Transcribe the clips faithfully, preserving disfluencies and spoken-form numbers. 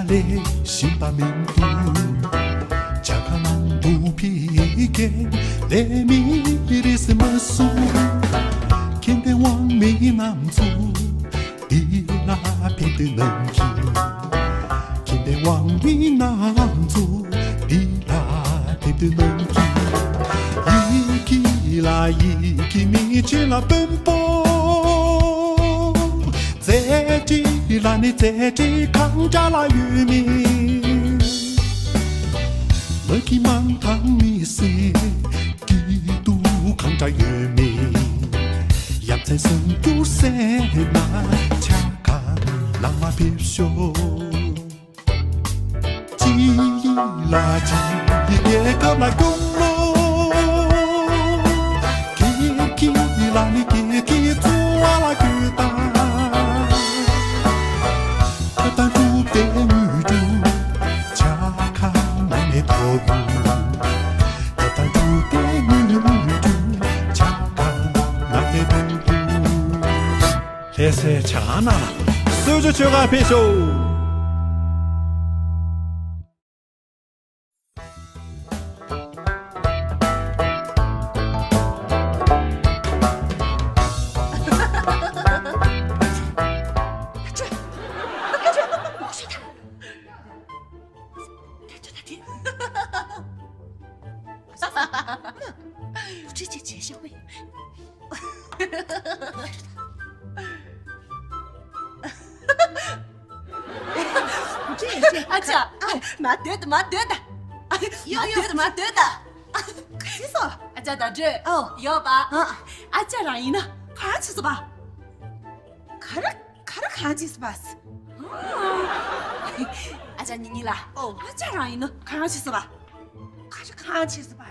ལས་ཤིན་པ་མིན་འདུག་ཇ་ཁང་ནང་དུ་ཕི་ཀེན་ལས་མི་རིས་མ་སུ། ཁྱིམ་སྡེ་དབང་མི་རྣམས་ཚུ་འདི་ལ་ཕེབས་དུས་ནང་གི། ཁྱིམ་སྡེ་དབང་མི་རྣམས་ཚུ་འདི་ལ་ཕེབས་དུས་ནང་གི། ཡི་གེ་ལ་ཡི་གེ་མི་ཆེ་ལ་དཔོན་པོ། རྩེ་གྲས་ལ་ནི་རྩེ་གྲས་གང་འདྲ་ལ་ཡོད་མེད། མ་གི་མང་ཐང་མི་སེ་སྐྱིད་སྡུག་གང་འདྲ་ཡོད་མེད། ཡ་མཚན་སེམས་འགྱུར་སེ་ན་ཆ་ག་ནང་མ་ཕེབས་ཤོག་སྤྱི་ཡི་ལ་སྤྱི་ཡི་རྒྱལ་ཁབ་ལ་སྐྱོང་ལོ། ཀྱེ་ཀྱེ་ལ་ནི་ཀྱེ་ཀྱེ་གཙོ་བོ་ལ་གུས་དང་། ཁ་དང་སྒྲུབ་སྡེ་དངོས་གྲུབ་ཆ་ཁ་ནང་ནས་ཐོབ་ཡོད། ཁ་དང་སྒྲུབ་སྡེ་དངོས་གྲུབ་ཆ་ཁ་ནང་ནས་ཐོབ་ཡོད། ལྷ་སའི་ཇ་ཁང་ནང་ལ་གསོལ་ཇ་མཆོད་གར་ཕེབས་ཤོག་ཅིག་ཅིག་བྱས་ཤོག་པས། ཨ་ཅག་མ་སྡོད་ད། མ་སྡོད་ད། ཡོ་ཡོ། མ་སྡོད་ད། མ་སྡོད་ད། ཤི་སོ། ཨ་ཅག་ད་འདྲེ། ཨོ། ཡོ་པ། ཨ་ཅག་རང་ཡིན་ན་ག་རེ་བྱེད་སོ་པ། ག་རེ་ག་རེ་གང་བྱེད་སོ་པ། ཨ་ཅག་ཉི་ཉི་ལ། ཨོ། ཨ་ཅག་རང་ཡིན་ན་ག་རེ་བྱེད་སོ་པ། ག་རེ་གང་བྱེད་སོ་པ།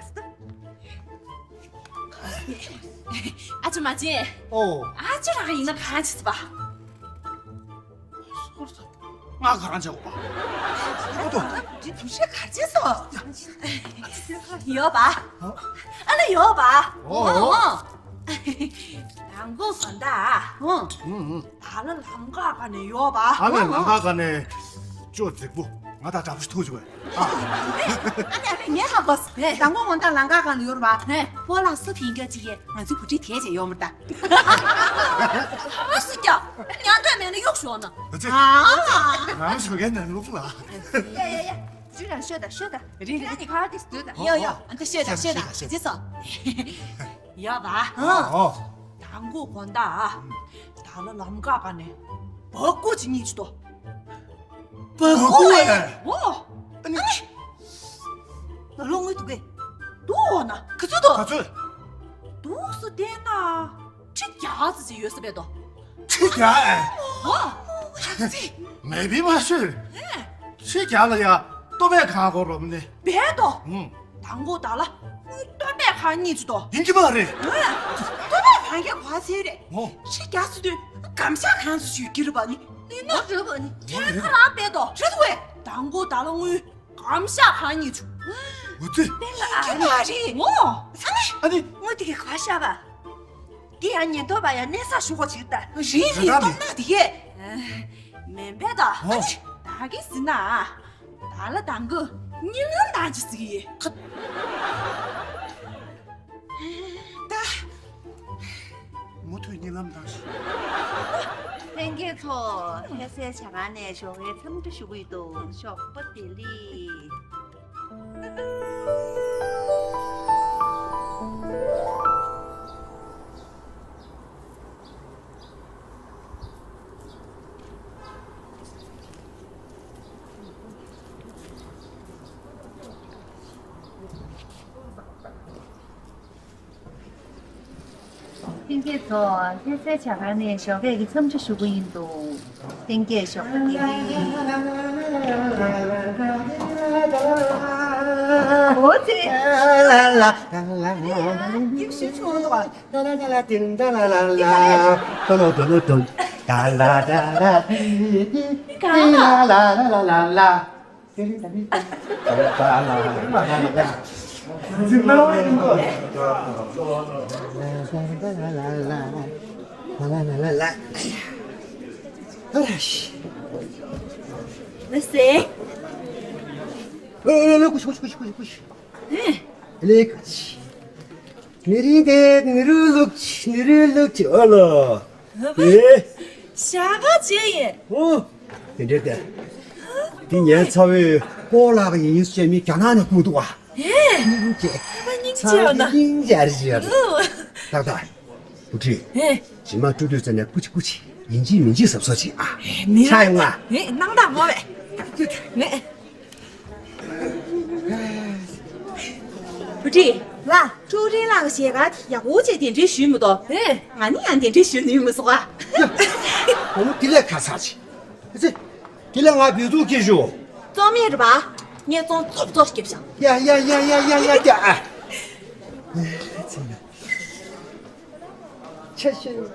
ཨ་ཅག་མ་ཅན། ཨོ། ཨ་ཅག་རང་ཡིན་ན་ག་རེ་བྱེད་སོ་པ། ང་ག་རེ་བྱེད་དགོས་པ། ཨོ་ཏོ། འདི་དུ་ཤེས་ག་རེ་བྱེད་སོ། ཡོ་པ། ཨ་ལ་ཡོ་པ། ཨོ། ཨོ། དང་པོ་སོང་ད། ཨོ། ཨུ་ཨུ། ད་ལ་ལམ་ཁ་ག་ནས་ཡོད་པ། ཨ་ནི་ལམ་ཁ་ག་ནས་ཅོ་རྫིག་པོ་ང་དང་འདྲ་པོ་ཞིག་ཐུག་བྱུང་བས། ཨ་ནི་ཨ་ནི་ངས་ཧ་གོ་སོང་། དང་པོ་ངོ་ད་ལམ་ཁ་ག་ནས་ཡོད་པ། ཧེ། སྤོ་ལགས་སུ་ཕིང་རྒྱ་ཅིག་ཡས་ང་ཚོའི་བུ་ཁྲིད་དེ་བྱས་ཡོང་མི་ད། ཨ་སུ་ཀྱ། ཉན་འདོད་མེད་ན་གཡུག་ཞོག་ན། ཨ་ཙི། ཨ། ང་ཞོགས་ཀས་ནས་ལུག་ལ། ཡ་ཡ་ཡ། ཅི་རང་ཤོད་ད་ཤོད་ད། རེད་རེད། ཁ་དེ་སྡོད་ད། ཡོ་ཡོ། ཨ་ད་ཤོད་ད་ཤོད་ད། ཤོད་ད། ཤོད་ད། ཡོད་པ། ཨོ། དང་པོ་དགོང་དག་ད་ལ་ལམ་ཁ་ག་ནས་སྦག་སྒོ་ཅིག་རྙེད་བྱུང་དོ། སྦག་སྒོ་ཨེ། ཨོ། ཨ་ནི། ནང་ལོགས་དངུལ་འདུག་གས། འདུག་འོ་ན། ག་ཚོད་འདུག་ག་ཚོད། འདུག་སེ་བལྟས་ན་ཁྲི་བརྒྱ་ཙམ་ཅིག་ཡོད་ས་རེད་དོ། ཁྲི་བརྒྱ་ཨེ། ཨོ། ཡ་ཙི། མེད་པའི་མ་ཤོད། ཨེ། ཁྲི་བརྒྱ་ལ་ཡ་ལྟོ་ཕད་གང་དགོས་རོགས་ནི། བས་དོ། ཨུང་། དང་པོ་ད་ལ་དངུལ་ལྟོ་ཕད་གང་རྙེད་བྱུང་དོ། ཡིན་གྱི་མ་རེད། ཨོ། ལྟོ་ཕད་གང་གི་གོ་ཚད་རེད། ཨོ། ཁྲི་བརྒྱ་ཟེར་དུས་སྒམ་ཤ་གང་ཟེར་ཞུ་གི་རེད་པ་ནི། ཡིན་ན་རེད་པ་ནི། ཁྲི་ཁ་ལག་བས་དོ། རེད་དོ་ཝེ། དང་པོ་ད་ལ་དངུལ་སྒམ་ཤ་གང་རྙེད་བྱུང་། འོ་ཙི། ཡིན་གྱི་མ་རེད། ཨོ། ཨ་ནི། ཨ་ནི། དངུལ་དེ་གི་ག་པར་བཞག་པ། འདི་ཡང་ཉེན་རྟོག་པ་ཡང་གནས་ས་ཞུ་གོ་ཅིག་ད། རིང་རིང་སྟོང་ན་དེ་གས། མེན་པས་ད། ཨོ། ད་གིན་ཟིན་ན། ད་ལ་དང་གི་གཉིད་ལམ་དང་ཅི་ཟིག་ཡིན། ཁ། ད། མུ་མཐུད་གཉིད་ལམ་དང་ཞིག་ལྷན་རྒྱས་ཚོ། ལྷ་སའི་ཇ་ཁང་ནས་ཞོགས་ཀའི་འཚམས་འདྲི་ཞུ་གི་ཡོད་འདུག་ཞོགས་པ་བདེ་ལེགས། ལྷན་རྒྱས་ཚོ། ལྷ་སའི་ཇ་ཁང་ནས་ཞོགས་ཀས་ཀྱི་འཚམས་འདྲི་ཞུ་གི་ཡིན་འདུག་ལྷན་རྒྱས་ཞོགས་པ་བདེ་ལེགས། འོ་ཙི། ཡིག་ཤུལ་བྱུང་འདུག་པ། གང་ལ། ལགས་སེ། ཨ་ལགས་ལགས། ཀུ་ཤུ་ཀུ་ཤུ་ཀུ་ཤུ་ཀུ་ཤུ། ཨེ། ལགས་ཀུ་ཤུ། ནི་རིང་དེ་ནི་རུ་ལུག་ཆི་ནི་རུ་ལུག་ཆི་ཨ་ལ། ཨེ། ཞྭ་སྒ་བྱས་ཡིན། ཨོ། དེ་འདྲ་དེ། དེ་ངའི་ཚ་བོས་སྤོ་ལགས་ཡིན་ཟེར་མི་རྒྱ་ནག་ནས་བསྐུར་འདུག་བ། ཨེ། སྙིང་རྗེ། ཚ་བོ་སྙིང་རྗེ་ཡོད་ན། སྙིང་རྗེ་རེད་ཞུ་ཡ་རེད། ཨོ། ཏག་ཏག། བུ་ཁྲིད། ཨེ། རྗེས་མ་སྤྲོ་དུས་ཙམ་ནས་ཀུ་ཅི་ཀུ་ཅི་ཡིན་གཅིག་མིན་གཅིག་གཟབ་གཟབ་བྱེད་ཨ། ཨེ། མི་ཆ་ཡོང་ང་། ཨེ། སྣང་དག་མོ་བས། ཨེ། བུ་ཁྲིད། ལ། ཀྲུའུ་རིན་ལགས་ཀྱི་ཞལ་ཁ་དེ་ཡག་པོ་བྱས་གདན་འདྲེན་ཞུས་མི་འདུག་ཨེ། ང་ནི་ཡང་གདན་འདྲེན་ཞུ་ནུས་མི་སོང་ཨ། ཡ། འོ་དེ་ལས་ཁ་ཚ་ཆེ། ཨ་ཙི། དེ་ལས་ང་བེད་སྤྱོད་སྐྱེ་ཞུ། བཙོང་མེད་རེད་པ། ངས་བཙོང་ཙོག་ཙོག་སྐྱེབ་བཞག་ཡ་ཡ་ཡ་ཡ་ཡ་ཡ་ཡ་ཨ། ཆེ་ཤོས།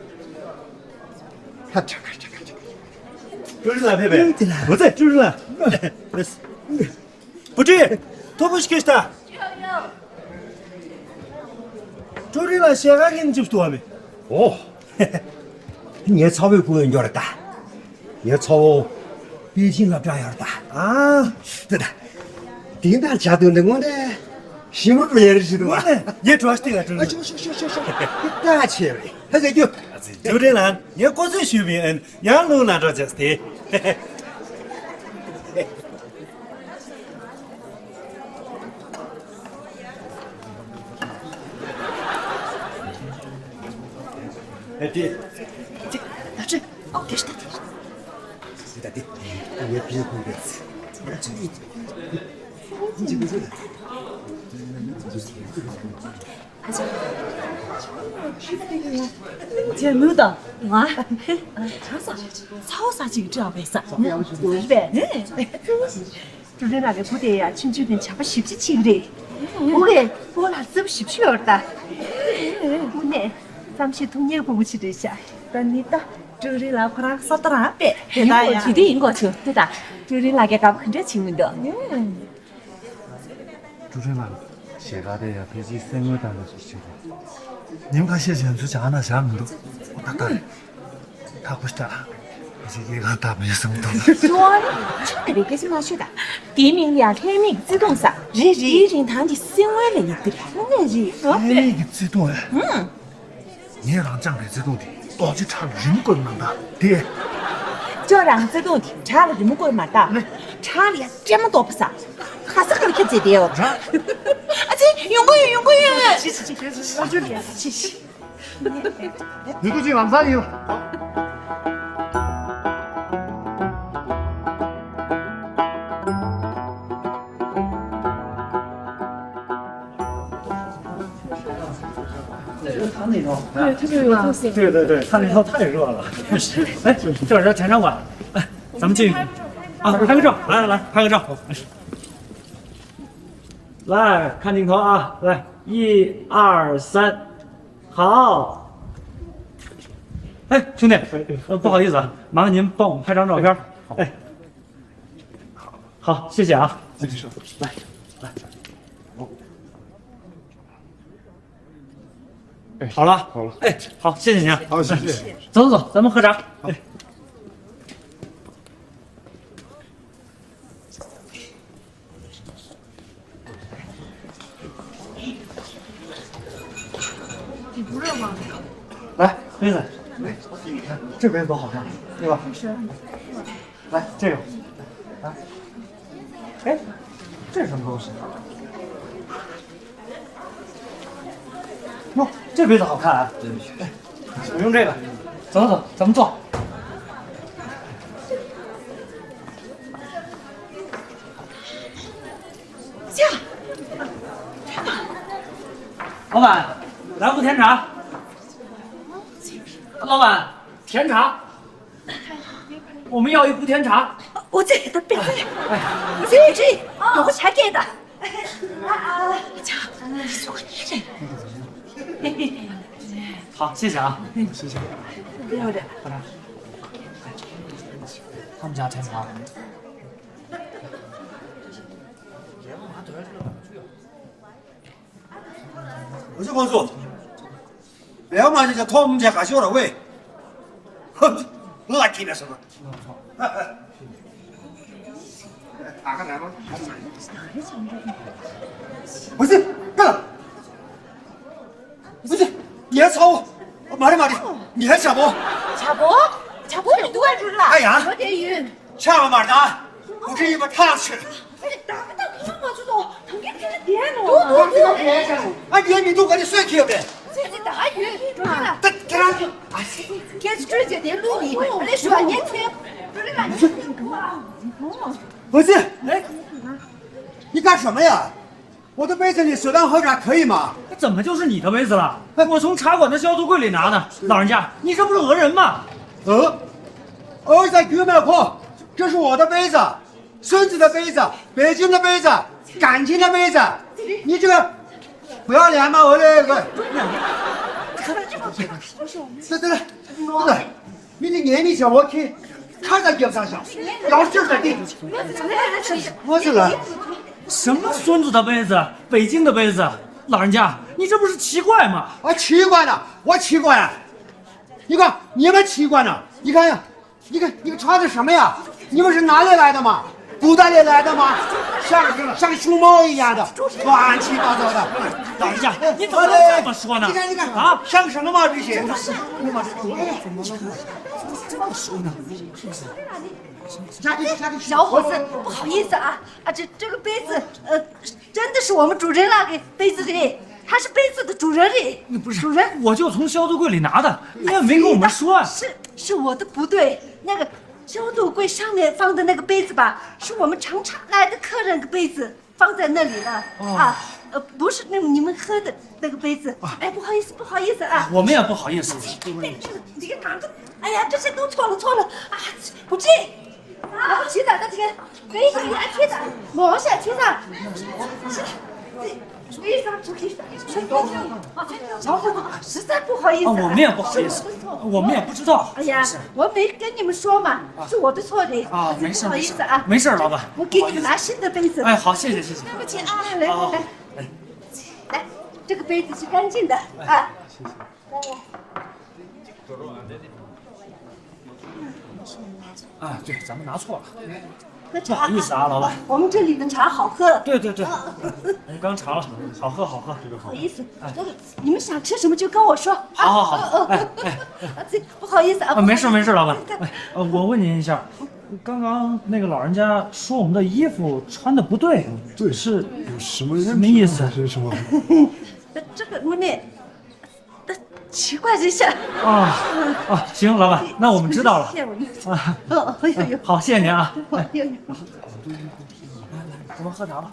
ཁ་ཁྲ་ཁ་ཁྲ་ཁ་ཁྲ། ཀྲུའུ་རིན་ལགས་ཕེབས་པས། ཨེ། དེ་ལ། འོ་ཙེ་ཀྲུའུ་རིན་ལགས། བུ་ཁྲིད། ཐོ་བུ་ཤི་ཁེ་ཤི་ད། ཀྲུའུ་རིན་ལགས་ཞལ་ཁ་གིན་ཅིབ་ཏུ་བ་མེད། ཨོ། ངའི་ཚ་བོས་བསྐུར་ཡོད་རེད་ད། ངའི་ཚ་བོ་པེ་ཅིན་སློབ་གྲྭ་ཡོད་རེད་ད། ཨ། དེ་ད། དེང་དང་ཆ་དུ་འདི་དངོས་གནས་ཞིམ་པོ་འགྲོ་ཡ་རེད་ཞུ་འདུག་བ། ངས་བྲོ་བ་སྟེང་ལ་ཀྲུའུ་རིན། ཨ་ཅོ་ཅོ་ཅོ་ཅོ་ཅོ། ད་ཆེ་བས། ཧ་ཟེ་རྒྱུ། ཀྲུའུ་རིན་ལགས་ངས་བསྐོར་ཚོད་ཞུས་པ་ཡིན། ཡང་ལུང་ན་འགྲོ་བྱས་ཏེ། ཨ་ཏི། ཏི། ད་ཅི། ཨོ་དེ་ཤ་ཏི། ད་ཏི། ངས་ཕི་ཁུང་དེ། ཨ་ཅག་ཅེ་མུ་དང་ང་། ཨ། གྲྭ་ས། ཚ་བོ་ས་ཅིག་བྲིས་པས་ས། པས། ཀྲུའུ་རེན་ལགས་ཀྱི་བུ་དེ་ཡ་ཆུང་ཆུང་དེ་བྱ་བ་ཞིབ་ཅིག་བྱེད་ཀྱི་རེད། བུ་གས་བུ་ལ་རྩིབ་ཞིབ་ཞིབ་ཡོད་རེད་ད། དངོས་གནས་བསམ་ཤེས་ཐུབ་མཁན་ཕྲུ་གུ་ཅིག་རེད་ཤག་ད་ནི་ད་ཀྲུའུ་རེན་ལགས་ཁོ་རང་ས་ཏ་རང་པས་དེ་ད་ཡ། ཇི་དེ་ཡིན་གོ་ཆུ་དེ་ད་ཀྲུའུ་རེན་ལགས་ཀྱི་དགའ་པོ་ག་འདྲ་བྱེད་མི་འདུག་ཀྲུའུ་རེན་ལགས་ཞལ་ཁ་དེ་ཡང་ཕལ་ཆེར་གསེར་དངུལ་དང་འདྲ་ཞིག་ཆགས་འདུག་ཉིན་ཁ་ཤས་ཕྱིན་ཚུལ་བྱ་ན་བཞག་མི་འདུག་ཨོ་ད་ལྟ་རེད། ཐག་པོ་ཞིག་ལ་ཕལ་ཆེར་སྐྱེ་ཁམས་དག་པའི་བཟང་དང་། ཅོ་ཨ་ལེ་ཆུང་ནས་རེ་སྐད་ཅིག་མ་ཤོད་ད། དེའི་མིང་ལ་ལྷད་མེད་ཀྱི་བརྩེ་དུང་ཟེར། རེད་རེད། དེའི་རིན་ཐང་གི་གསེར་དངུལ་ལས་ཡག་གི་རེད། དངོས་གནས་རེད། ལྷད་མེད་ཀྱི་བརྩེ་དུང་ཨེ། ཧུམ། ངས་རང་བཅངས་པའི་བརྩེ་དུང་དེ་རྡོ་རྗེ་བྲག་ལ་རི་མོ་བརྐོས་མ་གཏོགས་དེ། ཁྱོད་རང་བརྩེ་དུང་དེ་བྲག་ལ་རི་མོ་བརྐོས་མ་གཏོགས། ནི། བྲག་ལ་ཡ་སྲན་མ་གཏོགས་པ་ས། ཁ་ས་ཁར་ཁྱབ་བྱས་བསྡད་ཡོད། ར། ཨ་ཙི་ཡོང་གི་ཡོད་ཡོང་གི་ཡོད། ཤི་ཤི་ཤི་ཤི་ཤི་ཤི། ཡུལ་དུ་ཅིག་ལམ་སང་ཡིན།对对对，他那套太热了。哎，这是陈场馆，哎，咱们进去啊，拍个照，来来来，拍个照。来看镜头啊，来，一二三，好。哎，兄弟，呃，不好意思啊，麻烦您帮我们拍张照片。哎，好，谢谢啊。来，来。 好了，好了。哎，好，谢谢您啊。好，谢谢。走走走，咱们喝茶。哎。来，妹子，这边多好看，对吧？来，这个，来，哎，这是什么东西？哟，这杯子好看啊！我用这个，走走走，咱们坐。老板，来壶甜茶。老板，甜茶。 我们要一壶甜茶。我这给他备。哎，我这给这，有个茶给的。啊啊，这，你做个你这。好，谢谢啊。谢谢。不要这。他们家甜茶。 我说光叔，不要嘛，这叫偷我们家干啥了喂？哼，我听了什么？ ཨ་ཁ་ར་ར། ཝེ་ཚི། ཀ་ལ། ཝེ་ཚི། ངའི་ཚ་བོ། མ་རེད་མ་རེད། ངའི་བྱ་བོ། བྱ་བོ། བྱ་བོ་ཡོད་འདུག་ཨ་འགྲུལ་ལ། ཨ་ཡ། བྱ་བོ་དེ་ཡོད། ཆགས་པ་མ་རེད་ད། འུ་ཅག་ཡིན་པ་ཐག་ཆོད། ད་ད་ཁོ་མ་ཚོ་དང་གི་དེ་ལ་བསྡད་ནོ། ཨ་ངའི་མི་འདུག་ག་ནས་སུས་ཁྱེར་བས། ད་ཁྱེད་རང་གི། ཁྱེད་ཚོ་སྤྲོད་བྱས་དེ་བླུགས་ཡིན། ཨ་ལས་ཞུ་བ་ཉན་ཚེ། ཝེ་ཚི། 你干什么呀？ 我的杯子里水量好点可以吗？怎么就是你的杯子了？我从茶馆的消毒柜里拿的，老人家，你这不是讹人吗？呃，儿子给我买过，这是我的杯子，孙子的杯子，北京的杯子，感情的杯子，你这个不要脸吗？我这个，对对对，对对，你的年龄小，我听，看着就上小，老是这点，我这个。 什么孙子的杯子，北京的杯子，老人家，你这不是奇怪吗？啊，奇怪了，我奇怪了。你看，你们奇怪了。你看呀，你看，你们穿的什么呀？你们是哪里来的吗？古代里来的吗？像像熊猫一样的，乱七八糟的。老人家，你怎么能这么说呢？你看，你看，啊，像什么吗？这些，这么说呢？是不是？小伙子，不好意思啊，啊，这这个杯子，呃， 真的是我们主任那个杯子的，他是杯子的主人的。不是，主人，我就从消毒柜里拿的，你也没跟我们说啊。是是我的不对，那个消毒柜上面放的那个杯子吧，是我们常常来的客人的杯子，放在那里了。啊，呃，不是那你们喝的那个杯子。哎，不好意思，不好意思啊。我们也不好意思。你这个拿个，哎呀，这些都错了，错了啊，不对。 啊，洗澡的这个杯子也去的，我想去的。是，杯子出去，小伙子，实在不好意思啊。啊，我们也不好意思，我们也不知道。哎呀，我没跟你们说嘛，是我的错的，啊，没事，不好意思啊。没事，老板，我给你们拿新的杯子。哎，好，谢谢，谢谢。对不起啊，来，好，来，来，这个杯子是干净的啊。 啊，对，咱们拿错了，不好意思啊，老板。我们这里的茶好喝。对对对，我们刚尝了，好喝好喝。不好意思，你们想吃什么就跟我说。好好好，哎哎，不好意思啊，啊，没事没事，老板。哎，呃，我问您一下，刚刚那个老人家说我们的衣服穿的不对，对，是什么什么意思？是什么？这个我们 奇怪，这是。啊啊，行，老板，那我们知道了。谢谢我们。啊，哦，哎呦呦，好，谢谢您啊。哎，哎呦呦，我们喝茶吧。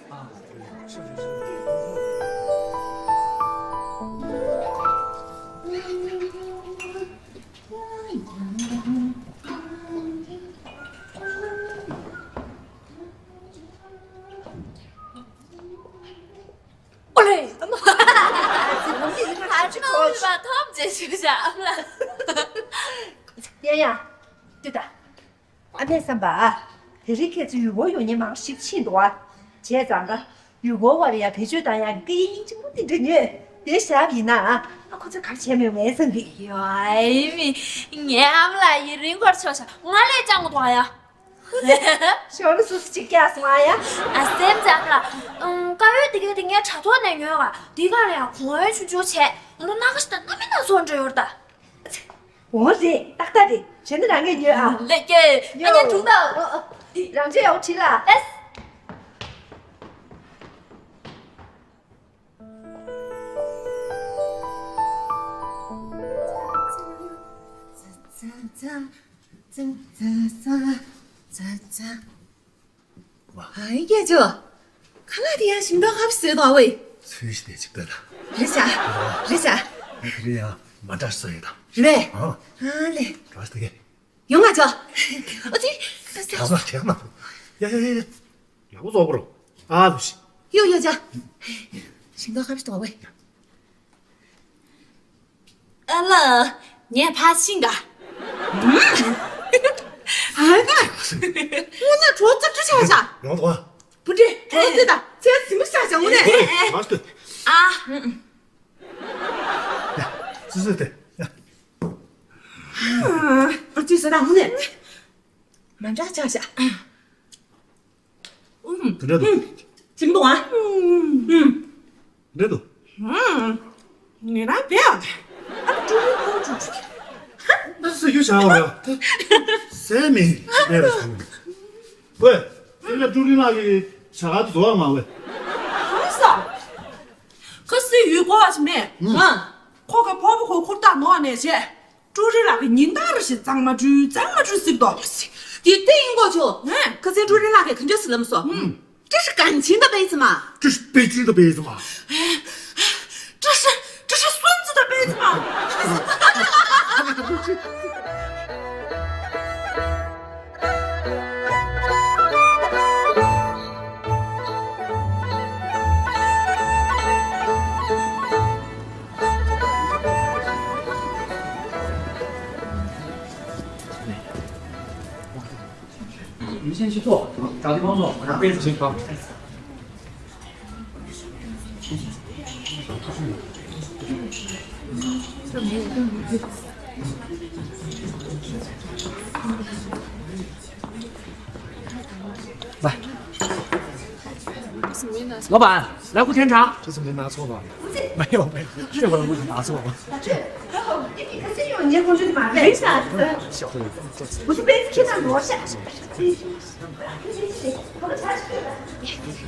啊，是是是。ཨོ་ལེ། ཨ་མ། ཨ་ཅེ་ཁོང་གིས་ཁ་ཅིག་ཁོ། ཨ་ཅེ་ཁོང་གིས་ཐོབ་ཅེས་ཞུ་བྱ་ཨ་མ་ལ། ཡ་ཡ། ལྟོས་དང་། ཨ་མས་བསམ་པ། དེ་རིང་ཁྱེད་ཚོ་ཡུལ་སྐོར་ཡོང་མཁན་མང་ཞིག་ཕྱིན་འདུག་ཨ། བྱས་ཙང་ཀ་ཡུལ་སྐོར་བ་ལ་ཡ་བེད་སྤྱོད་བཏང་ཡག་གི་སྐད་ཡིག་སྙིང་རྗེ་མོ་དེ་འདྲ་ཉོས་དེ་བཞག་པ་ཡིན་ན་ཨ། ཁོ་ཚོས་ག་རེ་བྱས་མེད་པ་ངས་བསམ་གི། ཡོའི་མི། ངའི་ཨ་མ་ལགས་ཡུན་རིང་པོར་ཕྱིན་ཤག་ང་ལས་ཅང་གོ་ཐོག་ཡ། ཞོར་ལ་སོ་སོ་གཅིག་རྒྱག་སོང་ཨ་ཡ། ཨ་སེམས་ཙམ་ལ། ཨུམ་དཀར་ཡོལ་དེ་གའི་དེ་ངའི་དྲ་ཐོག་ནས་ཉོས་ག་དེ་ག་ལ་ཡང་གོང་ཡོལ་ཆུང་ཆུང་བྱས། འོ་ན་ཁ་ཤི་ད་སྣ་མིན་སྣ་ཚོགས་འདྲ་ཡོད་ད། འོ་རེད། ཏག་ཏག་རེད། བྱས་ན་རང་གིས་ཉོས་ཨ། ལེ་ཀེ། ཨ་ཉོ། ཉ་དྲུང་ད། ཨོ་ཨོ། རང་ཚོད་ཡག་པོ་བྲིས་ལ། ཨེས། ཙ་ཙ་ཙ་ཙ་ཙ་ཙ། ཨ་ཡེ་ཅོ། ཁ་ལག་དེ་ཡང་ཞིམ་མདོག་ཁ་པོ་བཟོས་འདུག་ཨ་ཝེ། ཚོས་ཤི་དེ་ཅིག་ལྟ་ད། རེད་ཤག་རེད་ཤག་རེད་ཡང་མ་འདྲ་བཟོས་ཡོད་ད། རེད་པས། ཨ་ཨ་ལེ། གྲོགས་དེ་གས། ཡོང་ང་ཅོ། ཨ་ཙི། ཨ་ཙི། ཡག་པོ་བྱས་ན། ཡ་ཡ་ཡ་ཡ། ཡག་པོ་བཟོ་དགོས་རོ། ཨ་ལོ་ཤི། ཡོ་ཡོ་ཅོ། ཞིམ་མདོག་ཁ་པོ་ཞིག་འདུག་ཨ་ཝེ། ཨ་ལ། ངས་ཕར་ཕྱིན་ག་ཨ་ན། དངོས་གནས་གྲོགས་ཚོ་འདྲི་ཆགས་ཤག་ཡོང་དོ། བུ་འདྲེ་གྲོགས་ཚོ་དང་ཚལ་ཟིན་པོ་ཤག་ཤག་དངོས་གནས། ཨ། ཙི་ཙི་དེ། ཨ་ཙི་ཟེར་ད་དངོས་གནས། ང་འདྲ་ཆགས་ཤག་དེ་འདྲ་འདུག་ཅིམ་འདུག་ཨ། ཨུམ། འདྲ་འདུག་ངེད་རང་བས་ཨ། ཨ་ཀྲུའུ་རིན་ཁོང་ཀྲུའུ་ཀྲུའུ། ད་སུ་ཡུ་ཞང་བ་རེད། ཟས་མིན་ནས་རེད། ཝེ། དེ་ལ་ཀྲུའུ་རིན་ལགས་ཀྱི་བྱ་དགའ་དེ་བཟོ་བ་མ་ཝེ། གང་ཟག་ཁ་སི་ཡུལ་གོ་བ་ཞིག་མེད། ཨ། ཁོ་ག་ཕོ་བོ་ཁོ་ཁུར་ཐག་ནོར་ནས་བྱས། ཀྲུའུ་རིན་ལགས་ཀྱི་ཉིན་ལྟར་བཞིན་གཙང་མ་འཁྲུལ་གཙང་མ་འཁྲུལ་ཟིག་དོ། དེ་ལྟ་ཡིན་གོ་ཆོ། ཧེ། ཁ་སང་ཀྲུའུ་རིན་ལགས་ཀྱིས་ག་འདྲ་ཟེར་ལབ་སོང་། ཨུམ། 这是感情的杯子吗？这是北京的杯子吗？哎，这是这是孙子的杯子吗？你们先去坐，找地方坐，我拿杯子去。好。来。老板，来壶甜茶。这次没拿错吧？没有没有，这回不是拿错了。这，你可真有年头，这个马背上。小慧，这次我是杯子给他挪下。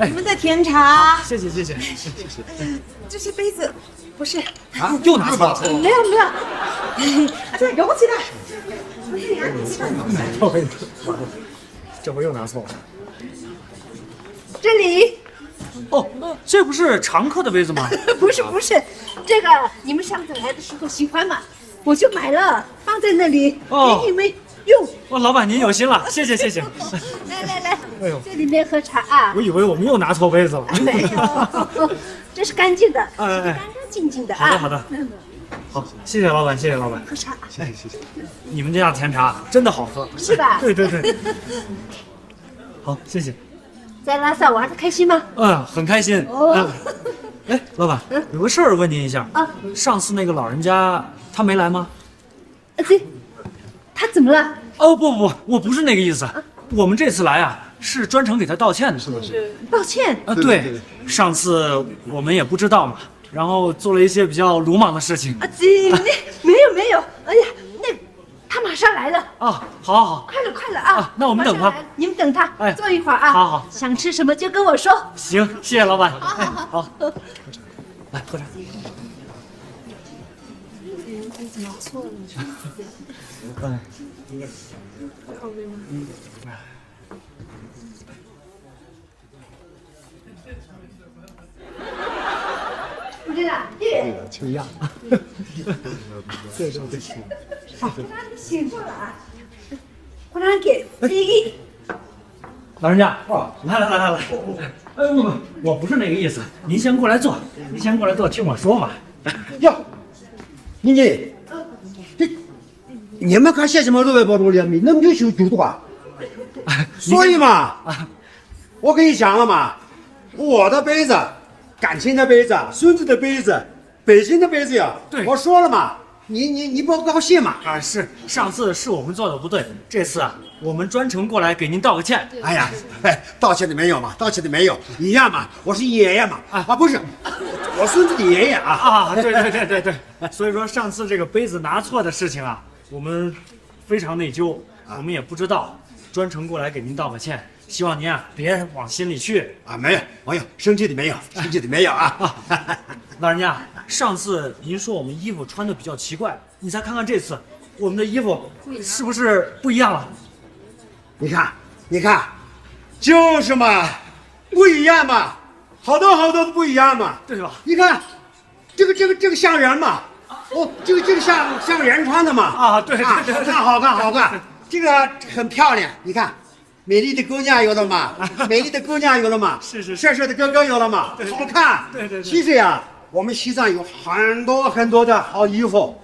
你们的甜茶。谢谢谢谢谢谢。这些杯子不是。啊，又拿错了。没有没有。啊，这给我起来。不是你啊，你起来。这回又拿错了。这里。哦，这不是常客的杯子吗？不是不是，这个你们上次来的时候喜欢嘛，我就买了放在那里。哦，给你们用。哦，老板您有心了，谢谢谢谢。来来来，哎呦，这里面喝茶啊。我以为我们又拿错杯子了。没有，这是干净的，哎哎哎，干干净净的啊。好的好的。好，谢谢老板，谢谢老板。喝茶。谢谢谢谢。你们这样甜茶真的好喝。是吧？对对对。好，谢谢。在拉萨玩的开心吗？嗯，很开心。哦。嗯。哎，老板，有个事儿问您一下。啊。上次那个老人家他没来吗？呃，对，他怎么了？哦，不不不，我不是那个意思。我们这次来啊，是专程给他道歉的。是不是？道歉？啊，对，对对对。上次我们也不知道嘛，然后做了一些比较鲁莽的事情。啊，这那没有没有，哎呀，那他马上来了。啊，好好好。快了快了啊！啊，那我们等他。马上来了，你们等他，哎，坐一会儿啊。好好。想吃什么就跟我说。行，谢谢老板。好好好。哎，好。来，喝茶。哎，不是啦，这个。哎呀，请呀。这是这是。好，那你请坐了啊。我让给第一。老人家，哦，来来来来来。哎，不不，我不是那个意思，您先过来坐，您先过来坐，听我说嘛。哟，你这，你们看现什么都外包着了，你那么就修修的吧？所以嘛，我跟你讲了嘛，我的杯子，感情的杯子，孙子的杯子，北京的杯子呀，对，我说了嘛，你你你不高兴嘛？啊，是，上次是我们做的不对，这次啊，我们专程过来给您道个歉。哎呀，哎，道歉的没有嘛，道歉的没有，一样嘛，我是爷爷嘛，啊，不是，我孙子的爷爷啊。啊，对对对对对，所以说上次这个杯子拿错的事情啊，我们非常内疚，我们也不知道，专程过来给您道个歉。 希望您啊别往心里去。啊，没有没有，生气的没有，生气的没有啊。老人家，上次您说我们衣服穿的比较奇怪，你再看看这次，我们的衣服是不是不一样了？你看，你看，就是嘛，不一样嘛，好多好多都不一样嘛，对吧？你看，这个这个这个像人嘛，哦，这个这个像像人穿的嘛，啊，对对对对，啊，好看好看好看，这个很漂亮，你看。 美丽的姑娘有了吗？美丽的姑娘有了吗？是是是。帅帅的哥哥有了吗？对对对。好看。对对对。其实呀，我们西藏有很多很多的好衣服，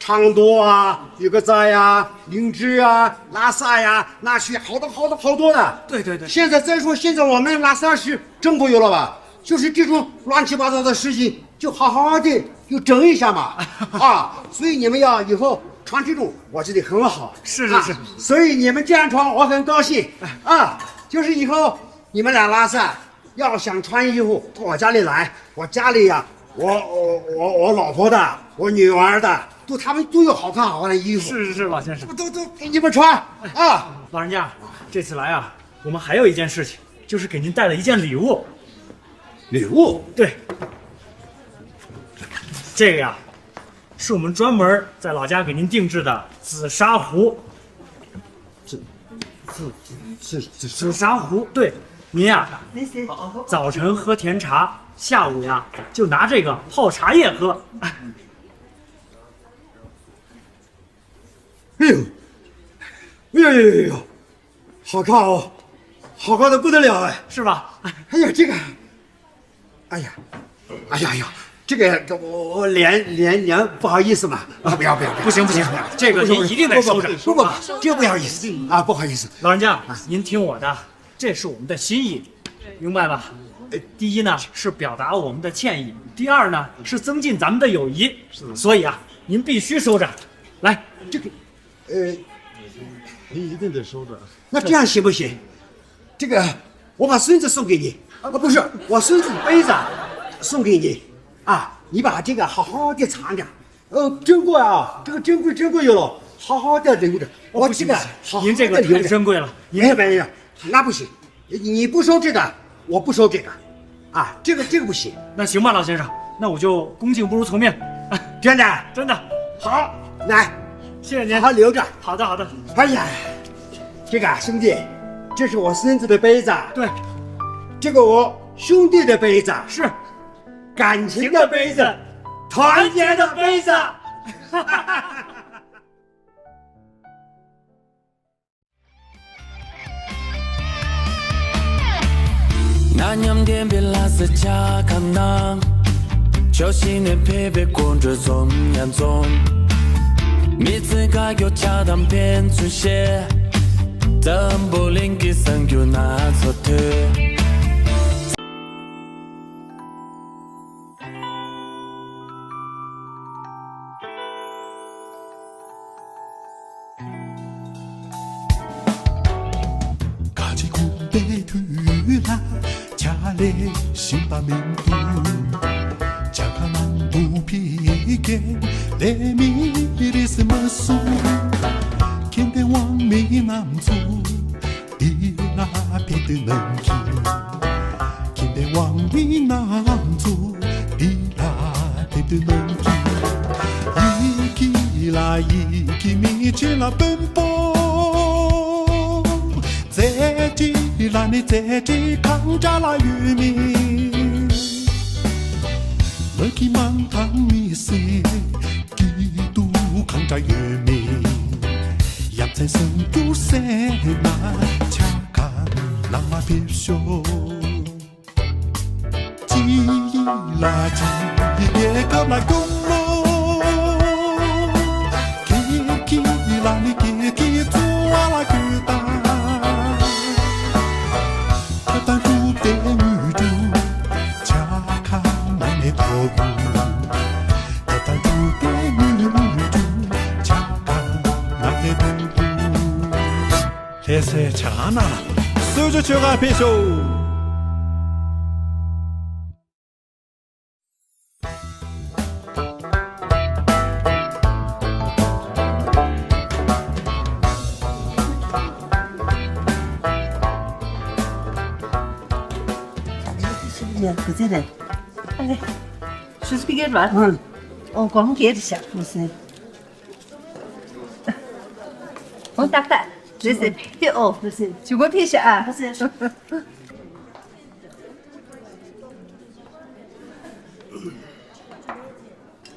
昌都啊，玉格扎呀，林芝啊，拉萨呀，那些好多好多好多的。对对对。现在再说，现在我们拉萨市政府有了吧？就是这种乱七八糟的事情，就好好的就整一下嘛。啊，所以你们呀，以后穿这种，我觉得很好。是是是。啊，所以你们这样穿，我很高兴。啊，就是以后你们俩拉萨要想穿衣服，到我家里来，我家里呀，我我我我老婆的，我女儿的，都他们都有好看好看的衣服。是是是，老先生。都都给你们穿啊。老人家，这次来啊，我们还有一件事情，就是给您带了一件礼物。礼物？对，这个呀，是我们专门在老家给您定制的紫砂壶。紫紫紫紫紫砂壶，对，您呀，早晨喝甜茶，下午呀就拿这个泡茶叶喝。哎呦，哎呦呦呦呦，好看哦，好看的不得了哎！是吧？哎呀，这个，哎呀，哎呀呀，这个我我脸脸脸不好意思嘛，啊，不要不要不要，不行不行，这个您一定得收着。不不不，这不好意思啊，不好意思。老人家，您听我的，这是我们的心意，明白吧？第一呢是表达我们的歉意，第二呢是增进咱们的友谊，所以啊，您必须收着。来，这个，呃，您一定得收着。那这样行不行？这个，我把孙子送给你，啊，不是，我孙子的杯子送给你，啊，你把这个好好的藏着。呃，珍贵啊，这个珍贵珍贵哟，好好的留着。我这个好好的留着。您这个太珍贵了，您这……哎，没有，那不行，你不收这个，我不收这个，啊，这个这个不行。那行吧，老先生，那我就恭敬不如从命。真的？真的。好，来，谢谢您，好好留着。好的好的。哎呀，这个啊，兄弟，这是我孙子的杯子。对，这个我兄弟的杯子。是，感情的杯子，团结的杯子。འདི་ལ་ཕེབས་དུས་ནང་གི། ཁྱིམ་པའི་དབང་མི་རྣམས་ཚོ་འདི་ལ་ཕེབས་དུས་ནང་གི། ཡི་གེ་ལ་ཡི་གེ་མི་ཆེ་ལ་དཔོན་པོ། རྩེ་གྲས་ལ་ནི་རྩེ་གྲས་གང་འདྲ་ལ་ཡོད་མེད། ལོ་གི་མང་ཐང་མི་སེ་སྐྱིད་སྡུག་གང་འདྲ་ཡོད་མེད། ཡ་མཚན་སེམས་སྐྱོ་སེ་ན་ཆ་ག་ལ་མ་ཕེབས་ཤོག་ཅི་ལ་ཅི་རྒྱལ་ཁབ་ལ་སྐྱོང་ལོ། ཁྱེད་ཁྱེད་ལ་ནི་ཁྱེད་ཁྱེད་ཚོ་བ་ལ་ཁྱོད་ད། ཁྱོད་དང་ཐུབ་བསྟན་དངོས་གྲུབ་ཆ་ཁ་ན་ནས་ཐོབ། ལྷ་ས་ཕྱོགས་ནས་ཆ་ག་ན་གསོལ་ཇ་མཆོད་གར་ཕེབས་ཤོག་ཨོ་ཏག་ཏག་རེད་ཟེར་ཕེ་ཨོ་རེད་ཟེར་ཇུ་གོ་ཕེ་ཤ་ཨ།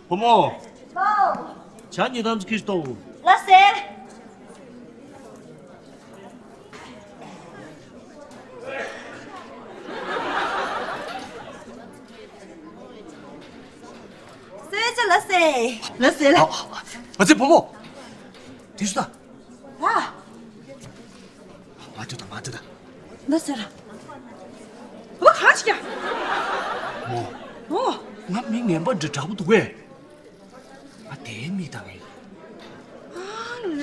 བུ་མོ། ཇ་ཉི་དམ་ཚོ་ཁྱེར་ཏོ། ལ་སེ། སེ་ཅི་ལ་སེ། ལ་སེ་ལ། ཨ་ཙི་བུ་མོ། དེ་སུ་ད། ཨ། མ་ཐུ་ད་མ་ཐུ་ད། ལ་སེ་ལ། བ་གང་ཞིག་ཀྱང་། མོ། ཨོ། ང་མི་ངན་པ་འདྲ་དྲག་པོ་འདུག་གས། ང་དེའི་མི་ད་གས།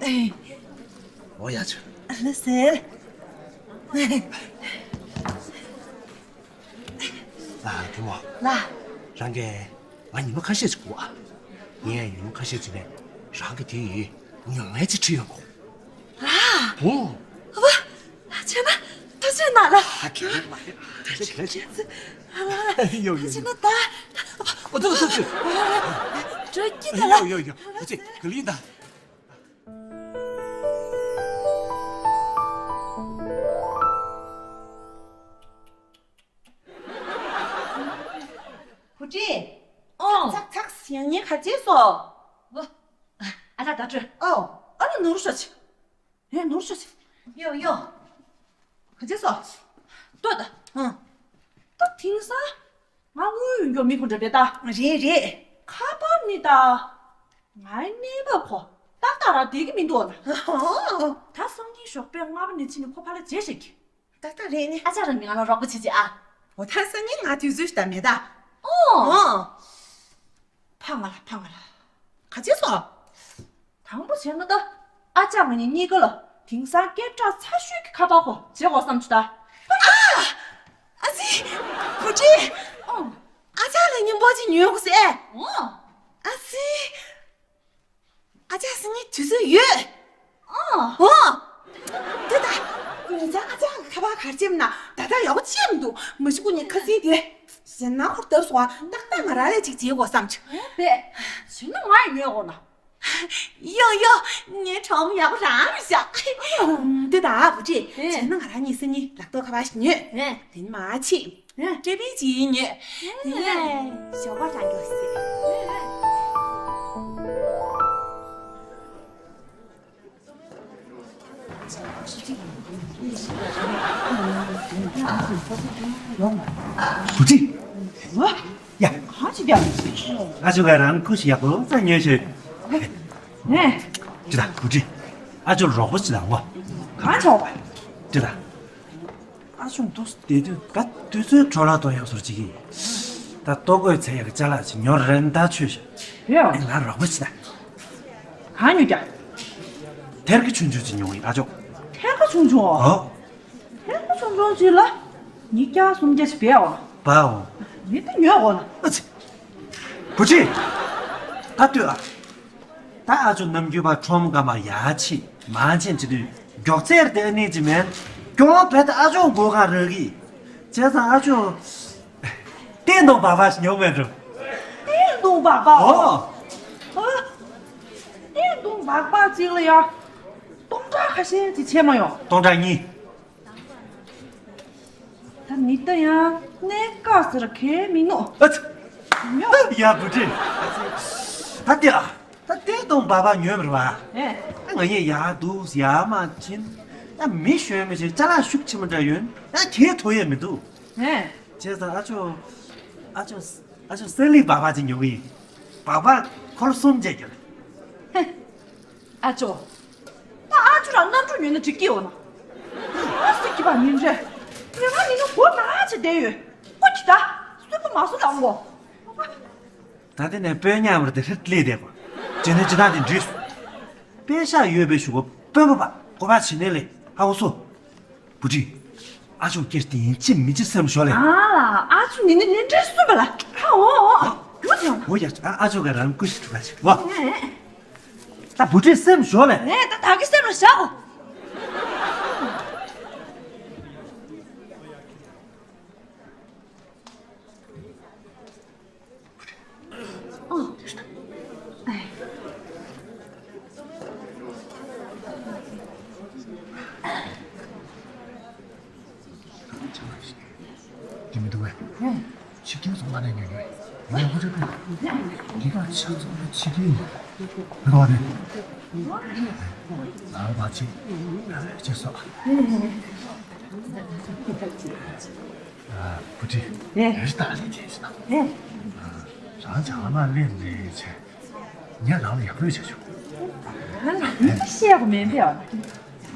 ཡ། འོ་ཡ་ཆུ། ལ་སེར། ལ་དེ་མོ། ལ། རང་གིས་ང་ཉི་མ་ཁ་ཤས་ཅིག་སྒུག་ཨ། ངས་ཉི་མ་ཁ་ཤས་ཅིག་ནས་རང་གི་དེ་ཡི་ཉོ་མཁན་ཅིག་ཁྲིད་ཡོང་གོ། ལ། ཨོ། ཨ་བ། བྱས་ན་ཐུགས་རྗེ་གནང་ལ། ཨ་ཁྱེད་མ་རེད། ཐུགས་རྗེ་ཁྱེད་ཡོ་ཡོ་བྱས་ན་ད། ཨོ་ཐུགས་ཐུགས་ཐུགས། འགྲོ་སྐྱིད་ད་ལ། ཡོ་ཡོ་ཡོ། ཨོ་ཙི་ག་ལི་ད། བུ་ཁྲིད། ཨོ། ཚག་ཚག་ཡང་ཉེན་ག་བྱས་སོ། ཨོ། ཨ་ལ་ད་སྤྲོད། ཨོ། ཨ་ལ་ནོར་ཤོག་ཆེ། ཨེ་ནོར་ཤོག་ཆེ། ཡོ་ཡོ། ག་བྱས་སོ། ལྟོས་ད། ཧང་། ད་དེང་སང་། ང་དངུལ་ཡོད་མགྱོགས་མི་ཁོ་འདྲ་རེད་ད། རེད་རེད། ཁ་པར་ནི་ད། ངའི་གནས་བབ་ཁོ་ཏག་ཏག་རང་བསྡད་ཀྱི་མི་འདུག་ན། ད་སང་ཉིན་ཞོགས་པའི་ལྔ་པ་ནས་ཕྱིན་ནས་ཁོ་ཕར་ལ་མཇལ་བྱེད་ཀྱི། ཏག་ཏག་རེད་ནི། ཨ་ཅག་རང་གིས་ང་ལ་རོགས་པ་བྱེད་ཅིག་ཨ། འོ་ད་སང་ཉིན་ང་དུས་ཚོད་ཞིག་ད་མེད་ད། ཨོ། ཨོ། ཕ་ང་ལ་ཕ་ང་ལ། ག་བྱས་སོ། དང་པོ་བྱས་ན་ད། ཨ་ཅག་ང་གཉིས་གཉིས་ཀ་ལ་དེང་སང་སྐད་གྲགས་ཚ་ཤོས་ཀྱི་ཁ་པར་ཁོ་བྱེད་དགོས་བསམ་བྱུང་ད། ཨ་ཙི། བུ་ཁྲིད། ཨོ། ཨ་ཅག་ལ་སྙིང་པོ་ཅིག་ཉོས་དགོས་ཟེར། ཨོ། ཨ་ཙི། ཨ་ཅག་སང་ཉིན་དུས་ཚོད་ཡོད། ཨོ། ཨོ། དེ་ད། ཉེ་ཆར་ཨ་ཅག་གི་ཁ་པར་ག་རེ་བྱས་མིན་ན་ད་ལྟ་ཡག་པོ་ཅིག་མི་འདུག་མ་གཞི་ཁོ་གཉིས་ཁ་སང་དེ། ཟེར་ན་ཁོར་བརྡབ་སོང་ཨ། ཏག་ཏག་ང་རང་ལ་ཅིག་བྱེད་དགོས་བསམ་བྱུང་། ཨེ་བས། བྱས་ན་ང་ཡི་ཉོས་དགོས་ན། ཡོ་ཡོ། ངའི་གྲོགས་མོ་ཡག་པོ་རང་རེད་ཤག་འདི་ད་བུ་ཁྲིད། ཨེ། བྱས་ན་ང་རང་གཉིས་སང་ཉིན་ལག་ཐོག་ཁ་པར་ཞིག་ཉོས། ཨེ། དེ་ནས་མར་ཕྱིན། ཨེ། ཀྲེ་པི་ཅིག་ཉོས། ཨེ། དེ་ནས་ཞོགས་པ་རང་འགྱོ་ཟེར། བུ་ཁྲིད། ཨ། ཡ། གང་ཅི་བསྡད་ཡོད། ཨ་ཅོ་ག་རང་ཁུ་ཞིག་ཡག་པོ་ཙམ་ཉོས་ཤོག་ནས། ཅི་ད་བུ་ཁྲིད། ཨ་ཅོ་རོགས་པ་ཅིག་དང་ངོ་། གང་བྱུང་བ། ཅི་ད། ཨ་ཅོ་འདུག་བསྡད་དུས་ད་དུས་ཚོད་འཕྲོ་བརླག་གཏོང་ཡག་བཟོ་ཅིག་ཡིན། ད་ལྟོ་གོས་འཚོལ་ཡག་གི་ཅ་ལག་ཅིག་ཉོ་རན་ད་ཆོས་ཤག་ཡོད། ང་རོགས་པ་ཅིག་དང་། གང་ཉོ་རྒྱུ། ཐེར་ཀ་ཆུང་ཆུང་ཅིག་ཉོ་གི་ཡིན་ཨ་ཅོ། ཐེར་ཀ་ཆུང་ཆུང་། ཨོ། ཐེར་ཀ་ཆུང་ཆུང་ཅིག་ལ། ཉིས་བརྒྱ་སུམ་བརྒྱ་ཞིག་བས་འོ། བའོ། མི་ད་ཉོས་འོ་ན། ཨ་ཙི། བུ་ཁྲིད། ད་ལྟོས་ཨ། ད་ཨ་ཅོ་ནམ་རྒྱུན་པ་ཁྲོམ་སྒང་མར་ཡར་ཕྱིན་མར་ཕྱིན་བྱེད་དུས་མགྱོགས་ཚད་དེ་ནི་ཅི་མེད། སྐྱོ་བོ་བས་ད་ཨ་ཅོ་མགོ་གང་རག་གི། བྱས་ཙང་ཨ་ཅོ། ཏན་ཏུང་སྦག་སྦག་ཞིག་ཉོ་མེད་འགྲོ། ཏན་ཏུང་སྦག་སྦག་ཨོ། ཨོ། ཨ། ཏན་ཏུང་སྦག་སྦག་ཅིག་ལ་ཡ། སྟོང་ཕྲག་ཁ་ཤས་ཅིག་ཆད་མ་ཡོང་། སྟོང་ཕྲག་གཉིས། ད་མི་ལྟ་ཡང་གནས་སྐབས་ཟེར་གལ་མི་ནོ། ཨ་ཙི། ཉོ། ཡ་བུ་ཁྲིད། ད་ལྟོས་ཨ། ད་ཏན་ཏུང་སྦག་སྦག་ཉོས་མ་རེད་བ། ཨེ། ད་ང་གཉིས་ཡར་འདུག་ཡར་མར་ཕྱིན། ད་མི་གཞོན་མི་གཞོན་ཅ་ལག་ཤུགས་ཆེན་པོ་འདྲ་ཡོད། ད་གས་ཐོ་ཡས་མི་འདུག་ཨེ། བྱས་ཙང་ཨ་ཅོ། ཨ་ཅོ། ཨ་ཅོ་སེ་ལི་སྦག་སྦག་ཅིག་ཉོ་གི་ཡིན། སྦག་སྦག་འཁོར་གསུམ་བཅས་རྒྱག་ཧེ། ཨ་ཅོ། ད་ཨ་ཅོ་རང་གནམ་གྲུ་ཉོས་ན་འགྲིག་གི་ཡོད་ན། ཨ་སི་ཀི་པ་ཉིན་རེ། ཉི་མ་ཉིན་ན་སྒོ་ནག་ཅིག་བསྡད་ཡོད། ཨོ་ཁྱི་ད། སུན་པོ་མ་སུ་ལ་འོང་གོ། ད་དེ་ནས་དཔོན་ཉམས་རེད་དེ་ཧྲིལ་ལས་བསྡད་གོ། ཇི་ནས་ཇི་ལྟར་དེ་འགྲིག་སོང་། པེ་ཤག་ཡོད་པའི་ཞུ་གོ་དཔོན་པོ་པ། ཀོ་པ་བྱིན་ནས་ལས་ཧ་འོ་སོ། བུ་ཁྲིད། ཨ་ཅོ་སྐྱེས་ཏེ་ཡིན་ཅི་མི་ཅི་སེམས་ཤོར་ལས། ཨ་ཨ་ཅོ་ནི་ནི་ནི་འདྲེ་སུ་བ་ལ་ཧ་འོ་འོ། ཡོད་ཡོད། འོ་ཡ། ཨ་ཨ་ཅོ་ག་རང་ཀུ་ཤི་ཐུབ་པ་ཞིག་བ། ད་བུ་ཁྲིད་སེམས་ཤོར་ལས། ཨེ་ད་ད་གི་སེམས་ལ་བཞག་གོ། དེ་མི་འདུག་བས། ཕྱི་རྒྱལ་ཚོང་ཁང་ནས་ཉོས་ཉོས། ང་ཡང་ཁོ་ཚོའི་ཕུད། འདི་ག་ཆ་ཚང་ནས་ཕྱི་རྒྱལ་ཡིན། མི་འདུག་བ་དེ། ལ་བ་ཅི། ཅི་སོགས། བུ་ཁྲིད། ཨེ། རི་དྭགས་ལས་བྱས་ཤི་ན། ཨེ། རང་ཅག་ཨ་མ་ལེན་རེད་བྱས། ངས་རང་ལ་ཡག་པོ་བྱས་བྱུང་། ཨ་ལ་མི་ཤེས་པ་མེད་པས་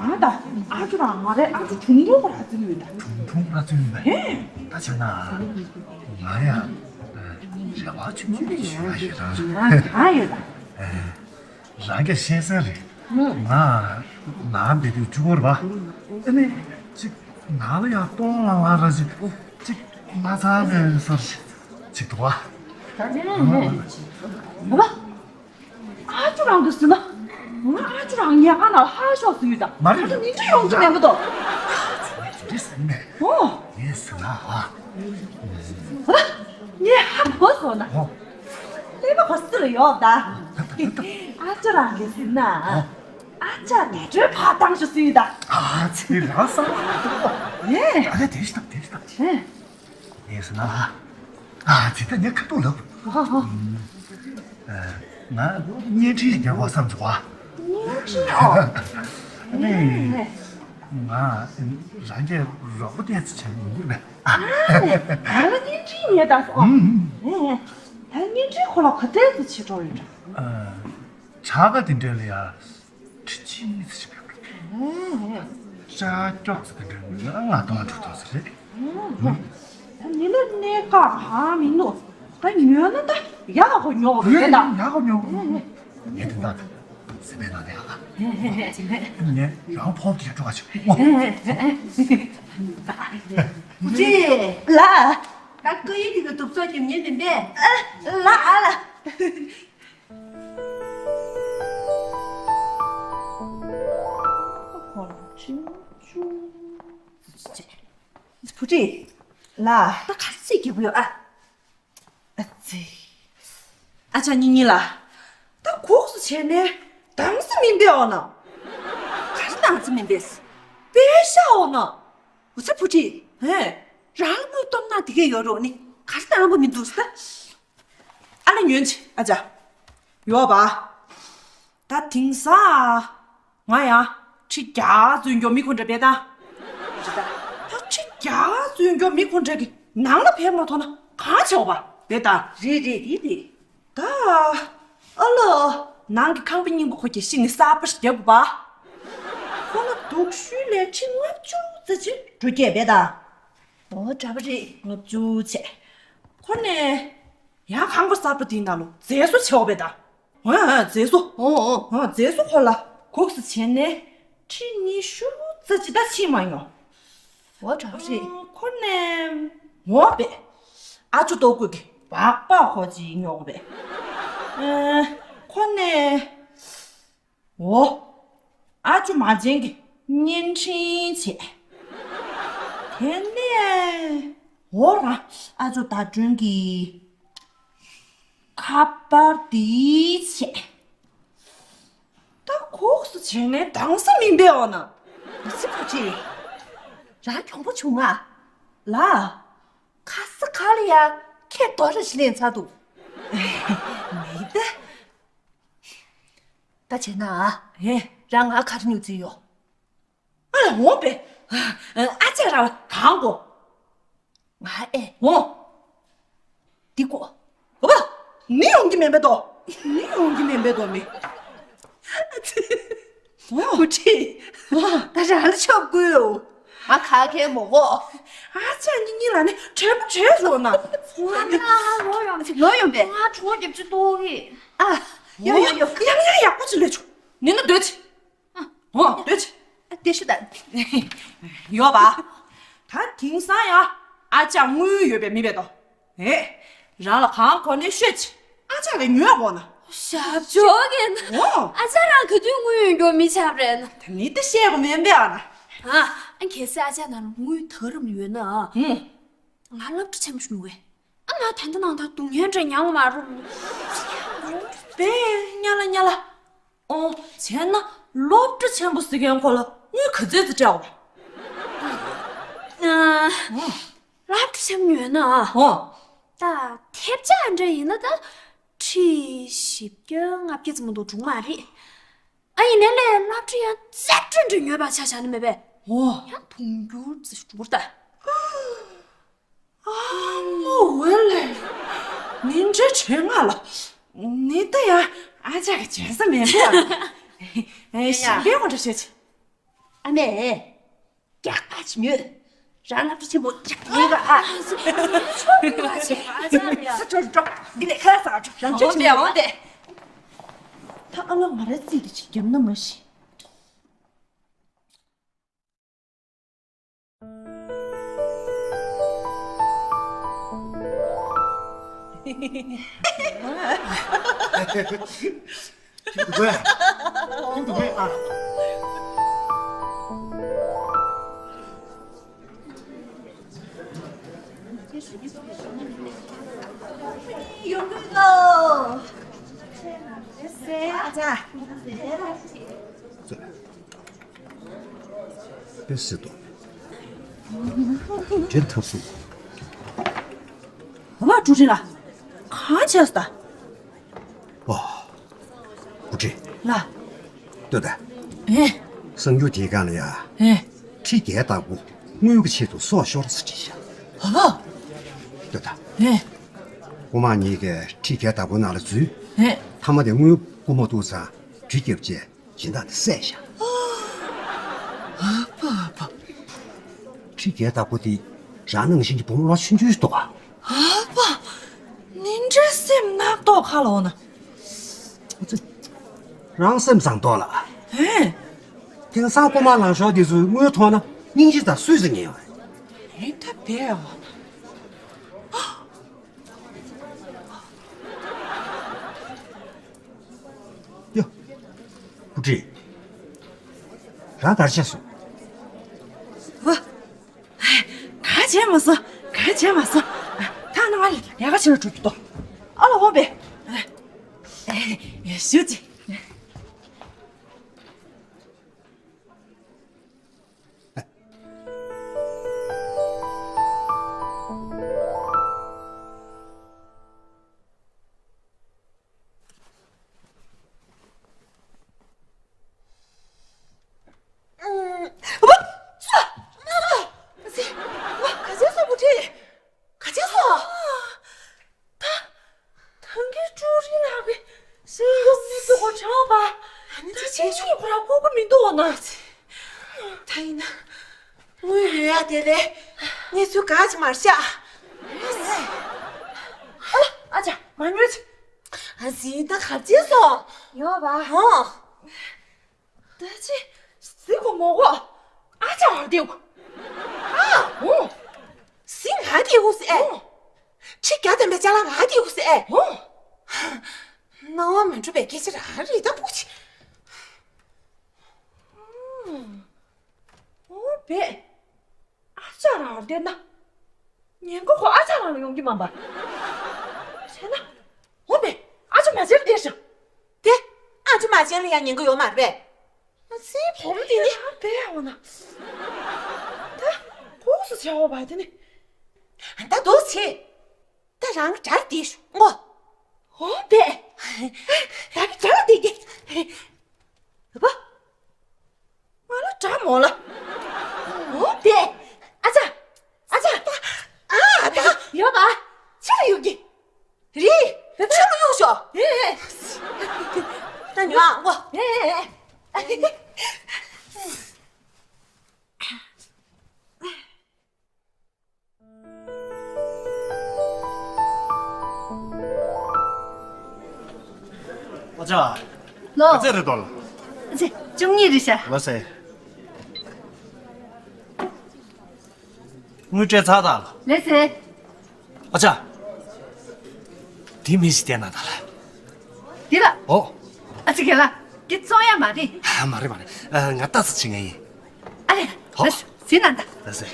ཨ། ང་ད་ཨ་ཅོ་རང་ང་རའི་ཨ་ཅོ་ཁྲུང་ཁྲུང་པ་ར་བརྩི་གི་ཡོད་ད། ཁྲུང་ཁྲུང་པ་ར་བརྩི་གི་ཡོད་ད། ཨེ། ད་བྱས་ན་ང་ཡང་རེ་བ་ཆུང་ཆུང་ཞིག་ཞུ་ཡ་ཞིག་རང་། ང་ཡོད་ད། རང་སྐད་ཤེས་གསལ་རེད། ང་ནང་འདི་དུས་བཅུ་དགུ་རེད་པ། ཨ་ནི་ཅིག་ནང་ལ་ཡང་སྟོང་ལང་ལང་ར་ཅིག་ཅིག་མ་ཚང་མེད་སར་ཅིག་འདུག་བ། ཨ་ཅོ་རང་གི་ཟིན་ན། ང་ཨ་ཅོ་རང་ཉལ་ཁང་ནང་ཧ་ཤོག་ཟིན་ཡོད་ད། མ་རེད། ཨ་ཅོ་ཉིན་གཅིག་ཡོང་རྒྱུ་མེད་མ་གཏོགས། འདི་ཟིན་མེད། ཨོ། ངས་ཟིན་ན་ཨ། ངས་ཧ་གོ་སོང་ན། ཨོ། ཀླད་པ་ག་སུ་ལ་ཡོད་ད། ཨ་ཅོ་རང་གིས་ཟིན་ན། ཨ་ཅག་ནས་གྲོད་ཕར་བཏང་ཞུ་སྲིད་ད། ཨ་ཙི་རང་བསམ་པ་མ་འདུག་ཨེ། ད་ལྟ་དེ་ཞིག་དང་དེ་ཞིག་དང་། ཨེ། ངས་ཟེར་ན་ཨ་ཙི་ད་ངས་ཁ་ཐུག་ལབ། ཨ་ཨ། ང་བརྙན་འཕྲིན་ཉར་བ་བསམ་བྱུང་བ། བརྙན་འཕྲིན་ཨ། ཨ་ནི་ང་རང་གི་རོགས་པ་ཏོག་ཙམ་བྱས་ཡོང་གི་རེད། ཨ་ནི་ང་ལ་བརྙན་འཕྲིན་ཉར་ད་སོང་། ཨ་ཨ། ད་བརྙན་འཕྲིན་ཁོ་ལ་ག་ཚོད་ཙམ་བྱེད་འགྲོ་ཡོད་འདྲ། ཨ། བྱ་དགའ་དེ་འདྲ་ལ་ཡ། ཁྲི་གཅིག་ཙམ་ཞིག་ཕེབས་འགྲོ། ཨ་ཨ། ཤ་ཀྱོག་ཙམ་དེ་འདྲ་ལ་ལྔ་སྟོང་དྲུག་སྟོང་ཙམ་རེད། ཨ་ཨ། ད་ཉི་མ་གནས་སྐབས་གང་མི་འདུག་ད་ཉོས་ན་ད་ཡག་གོ་ཉོ་གོ་རེད་ད། ཡག་གོ་ཉོ་གོ། ཨ་ཨ། ངས་དེ་འདྲ་ད་སེམས་པའི་ནང་ནས་ཨ། ཨ་ཨ། ངས་ཡང་ཕོག་གི་འགྲོ་ག་ཆུ། ཨ་ཨ། ཅི་ལ། ད་ཀུ་ཡི་དེ་ག་དུག་ཚོགས་ཀྱི་ཉེ་མིན་པས། ཨ་ལ་ཨ་ལ། བུ་ཁྲིད་ལ། ད་ག་རེ་ཚིག་རྒྱབ་ཡོད་ཨ། ཨ་ཙི། ཨ་ཅག་གཉིས་གཉིས་ལ། ད་གོགས་སུ་བྱས་ནས་དྭངས་སེ་མིན་པའི་འོ་ན། ག་རེ་དྭངས་སེ་མིན་པས། དཔེ་ཤ་འོ་ན། འོ་ཚེ་བུ་ཁྲིད། ཧེ། རང་ལ་དངུལ་སྟོབས་ན་དེ་གས་ཡོད་རོགས་ནི་ག་རེ་དྭངས་པོ་མི་འདུག་ཟེར། ཨ་ལ་ཉོན་ཅིག་ཨ་ཅག་ཡོད་པ། ད་དེང་སང་ང་ཡང་ཁྲི་བརྒྱ་འཛུལ་མགྱོགས་མི་ཁོ་འདྲ་བས་ད། རེད་ད། ད་ཁྲི་བརྒྱ་འཛུལ་མགྱོགས་མི་ཁོ་འདྲ་གི་ནང་ལ་ཕེབས་མ་ཐོག་ན་གང་བྱེད་འོ་པ་རེད་ད། རེད་རེད་རེད་རེད། ད། ཨ་ལོ། ནང་གི་ཁང་པ་རྙིང་པ་ཁོ་གྱིས་ཤིང་ནི་གསར་པ་ཞིག་རྒྱག་དགོས་པ། ཁོ་ན་དུག་ཤུལ་ལས་ཁྲི་ལྔ་བཅུ་ཙམ་ཅིག་འགྲོ་སྐྱེས་བས་ད། ཨོ་འདྲ་པོ་རེད། ལྔ་བཅུ་བྱས། ཁོ་ནས་ཡང་ཁང་པ་གསར་པ་དེའི་ནང་ལ་མཛེས་བཟོ་བྱེད་འོ་བས་ད། ཨ་ཨ་མཛེས་བཟོ། ཨོ་ཨོ། ཨ་མཛེས་བཟོ་ཁོ་ལ་གོགས་སུ་བྱས་ནས་ཁྲི་ཉི་ཤུ་ཙམ་ཅིག་ད་ཕྱིན་མ་མྱོང་། ཨོ་འདྲ་པོ་རེད། ཁོ་ནས་འོ་བས། ཨ་ཅོ་ལྟོ་གོས་ཀྱི་སྦག་སྦག་ཁོ་ཅིག་ཉོ་བས། ཨ་ཁོ་ནས། འོ། ཨ་ཅོ་མ་བྱན་གྱི་བརྙན་འཕྲིན་བྱས། དེ་ནས་འོ་ར་ཨ་ཅོ་ཟླ་སྒྲོན་གྱི་ཁ་པར་འདི་བྱས། ད་གོགས་སུ་བྱས་ནས་དྭངས་ས་མིན་པའི་འོ་ན། ཨ་ཙི་བུ་ཁྲིད། རང་གྱོང་པོ་བྱུང་ང་། ལ། ཁ་ས་ཁ་ལ་ཡ་ཁྱེད་རྡོ་ར་ཞིག་ལེན་ཚར་འདུག་མི་ད། ད་བྱས་ན་ཨ། ཧེ། རང་ང་ག་རེ་ཉོ་རྩིས་ཡོད། ཨ་ལ་འོང་པས། ཨ་ཅག་རང་ལ་གང་དགོས། ང་ཨེ། འོང་། འདི་དགོས། འོ་པ། མི་ཡོང་གི་མེད་པས་དོ། མི་ཡོང་གི་མེད་པས་དོ་མི། ཨ་ཙི། འོ། བུ་ཁྲིད། འོ། ད་རང་ལ་ཆོབ་དགོས། ང་ག་གེ་མོ་གོ། ཨ་ཅག་གཉིས་གཉིས་ལ་ནི་དྲན་པ་བྲལ་འགྲོ་ན། ང་ལོ་ཡོང་ཅིག་ལོ་ཡོང་པས། ང་གྲོགས་རྒྱབ་ཅིག་ཏོག་གི། ཨ། ཡོ་ཡོ་ཡོ། ཡང་ཡང་ཡག་པོ་ཅིག་ལས་བྱུང་། ནི་ན་སྡོད་ཅིག་འོ་སྡོད་ཅིག་ཨ། དེ་ཤུ་ད། ཡོད་པ། ད་དེང་སང་ཡང་ཨ་ཅག་དངུལ་ཡོད་པའི་མི་བས་དོ། ཨེ། རང་ལ་གང་གོ་ནས་ཤོད་ཅིག་ཨ་ཅག་ལས་ཉོས་དགོས་ན། ཞབས་ཇོ་གིན། འོ། ཨ་ཅག་རང་ག་དུས་དངུལ་ཡོད་རྒྱུ་མི་ཆགས་རེད་ན། ད་མི་ད་བཤད་དགོས་མེད་པས་ཨ་ན། ཨ། ཨ། གལ་སྲིད་ཨ་ཅག་ནང་ལ་དངུལ་ད་རུང་ཡོད་ན། ཨ། ཧུམ། ང་སློབ་གྲྭ་ཆེན་པོ་ཞིག་ནུས་བས། ཨ། ང་ད་ལྟ་ནང་ལྟར་སྡུག་བསྔལ་འདྲ་མྱངས་མ་རུང་། པས་ཉ་ལ་ཉ་ལ། ཨོ། བྱས་ན་སློབ་གྲྭ་ཆེན་པོ་ཟེར་མཁན་ཁོ་ལ་དངུལ་ག་ཚོད་ཙམ་སྤྲད་དགོས་པ། ཨ། ཨོ། སློབ་གྲྭ་ཆེན་པོ་ཡོད་ན། ཨོ། ད་ཐེབས་ཆག་འདྲ་ཡིན་ན་ད་ཁྲི་བཞི་བརྒྱ་ལྔ་བརྒྱ་ཙམ་མ་གཏོགས་འགྲོ་གི་མ་རེད། ཨ། ཡིན་ནའི་ལས་སློབ་གྲྭ་ཡང་རྩེ་བྲོ་འདྲ་ཉོས་པ་ཆ་བཞག་ན་མེད་པས། ཨོ། ཡང་དུང་ཕྱུར་ཙམ་ཞིག་འགྲོ་གི་རེད་ད། ཨ་མོ་ཝེ་ལེ། ནི་འདྲ་བྱེད་ང་ལ། ནི་ད་ཡང་ཨ་ཅག་གི་བྱེད་ས་མེད་པས། ཨེ། གཞན་པའི་ངོ་འདྲ་བྱེད་ཅིག་ཨ་མས། རྒྱགས་པ་ཅི་ཉོས། རང་སློབ་གྲྭ་ཆེན་པོ་རྒྱགས་ཉེས་པ་ཨ། ཆོག་གི་མ་བྱེད། ས་འགྲོ་འགྲོ། འདི་ལས་ཁ་ལག་ཟ་འགྲོ། རང་ཆོག་ཅི་ཉོས་འོང་དེ། ད་ཨ་ལ་ང་རའི་རྩིས་དེ་ཅིག་བརྒྱབ་ན་མ་ཤི། ཁྱིམ་དུ་གོས། ཁྱིམ་དུ་གོས་ཨ། ཡོང་གི་འདུག་ཨ་ཅག་དཔེ་སྲིད་དོ། དྲན་ཐབས་སུ། ཨ་མ་ཀྲུའུ་ཀྲིན་ལགས། གང་བྱས་སོང་ད། ཨོ། ཀྲུའུ་ཀྲིན། ལགས། ལྟོས་དང་། ཨེ། གསར་འགྱུར་དེའི་སྒང་ལ་ཡ། ཨེ། ཁྲི་བརྒྱའི་བདག་པོ་དངུལ་གྱི་ཆེད་དུ་སྲོག་ཤོར་ཟེར་བྲིས་ཤག་ཨ་མ། ལྟོས་དང་། ཨེ། དབུ་མ་གཉིས་ཀས་ཁྲི་བརྒྱའི་བདག་པོ་ནང་ལ་འཛུལ། ཨེ། མཐའ་མ་དེ་དངུལ་བསྐུར་མ་ཐུབ་ཙང་གྲི་བརྒྱབ་རྗེས་སྦྱིན་བདག་དེ་བསད་ཤག་ཨ་ཕ་ཨ་ཕ། ཁྲི་བརྒྱའི་བདག་པོ་དེ་རང་ནང་བཞིན་གྱི་བུ་མོ་ལོ་ཆུང་ཆུང་ཞིག་འདུག་ག་ཨ་ཕ། ནི་འདྲའི་སེམས་ནག་མདོག་ཁ་ལ་འོ་ན། རང་སེམས་བཟང་མདོག་ལ། ཧེ། དེང་སང་ཕོ་མ་ལང་ཤོར་དེ་ཚོའི་དངུལ་མཐོང་ན་སྙིང་རྗེ་དང་སུས་ཟེར་ཉན་ཡོང་། ཨེ་ད་བས་འོ་ན། ཡོ། བུ་ཁྲིད། རང་གར་ཕྱིན་སོང་། ཝ། ག་བྱས་མ་སོང་། ག་བྱས་མ་སོང་། ད་ང་ལས་ཀ་བྱེད་ལ་འགྲོ་རྒྱུ་འདུག་ཨ་ལ་འོ་བས། ཞུ་ཅི། ད། ད་གིན་ཀྲུའུ་རིན་ལགས་ཀྱིས་ཤིང་སྡོང་མི་འདུག་གོ་དྲངས་པ། ཨ་ནི་ད་ཅི་བྱེད་ཆོག་ཁོ་རང་ལྐུགས་ཀྱི་མི་འདུག་འོ་ན། ད་ཡིན་ན། དངུལ་ཡོད་ཡ་དེ་ལས་གནས་ཚུལ་ག་ཅི་མར་ཤག་ཨ་ལ་ཨ་ཅག་མ་ཉོས་ཅིག་ཨ་ཟིན་ད་ག་ཅི་སོང་། ཡོད་པ། ཧོ། ད་ཅི། ཟི་གོ་མོ་གོ་ཨ་ཅག་ང་དེ་གོ་ཨ། ཧོ། ཟི་ང་དེ་གོ་ཟེ། ཧོ། ཁྲི་བརྒྱ་ལྡན་པའི་ཅ་ལག་ང་དེ་གོ་ཟེ། ཧོ། སྣང་བ་མི་འགྲོ་བའི་སྐད་ཆ་རང་རེད་ད་པུ་ཅི། ཨོ་བས། ཨ་ཅག་རང་བསྡད་ན། ཉེན་ཁ་ཁོ་ཨ་ཅག་རང་ལ་ཡོང་གི་མ་པ། བྱས་ན། འོ་བས། ཨ་ཅག་མ་བྱེད་བསྡད་ཤག་དེ། ཨ་ཅག་མ་བྱེད་ལ་ཡང་ཉེན་ཁ་ཡོད་མ་རེད་པས། ཨ་ཙི་བུ་མོ་དེ་ནི། ཨ་བས་འོ་ན། ད། ཁོག་སུ་བྱ་འོ་བ་དེ་ནི། ད་འདུག་བྱེད། ད་རང་གྲ་ར་དེ་ཤོག་ངོ་། འོ་བས། ད་གི་གྲ་ར་དེ་གི། ཨ་ཕ། ང་ལ་དགྲ་མོ་ལ། འོ་བས། ཨ་ཅག་ཨ་ཅག་ཨ་ད། ཡོད་པ། ཕྱི་ལ་གཡུག་གི་རེད། ཕྱི་ལ་གཡུག་ཤོག་ཨེ་ད་ཉོ་ཨ་ངོ་། ཨེ་ཨེ་ཨེ། ཨ་ཅག་ལོ། ག་ཚད་རེད་དོ་ལ། ཚེ་བཅུ་གཉིས་རེད་ཤག་ལ་སེ། དངུལ་སྤྲད་ཚར་ད་ལ། ལགས་སེ། ཨ་ཅག་དེ་མི་ཞིག་བསྟན་ན་ད་ལ། འདི་ལ། ཨོ། ཨ་ཅག་རྒན་ལགས། འདི་བཙོང་ཡ་མ་རེད། ཨ། མ་རེད་མ་རེད། ཨ། ང་ལྟ་ས་བྱེད་ངེས་ཡིན། ཨ་ལས། ཧོ། ལགས་སེ། ཟིན་ན་ད། ལགས་སེ།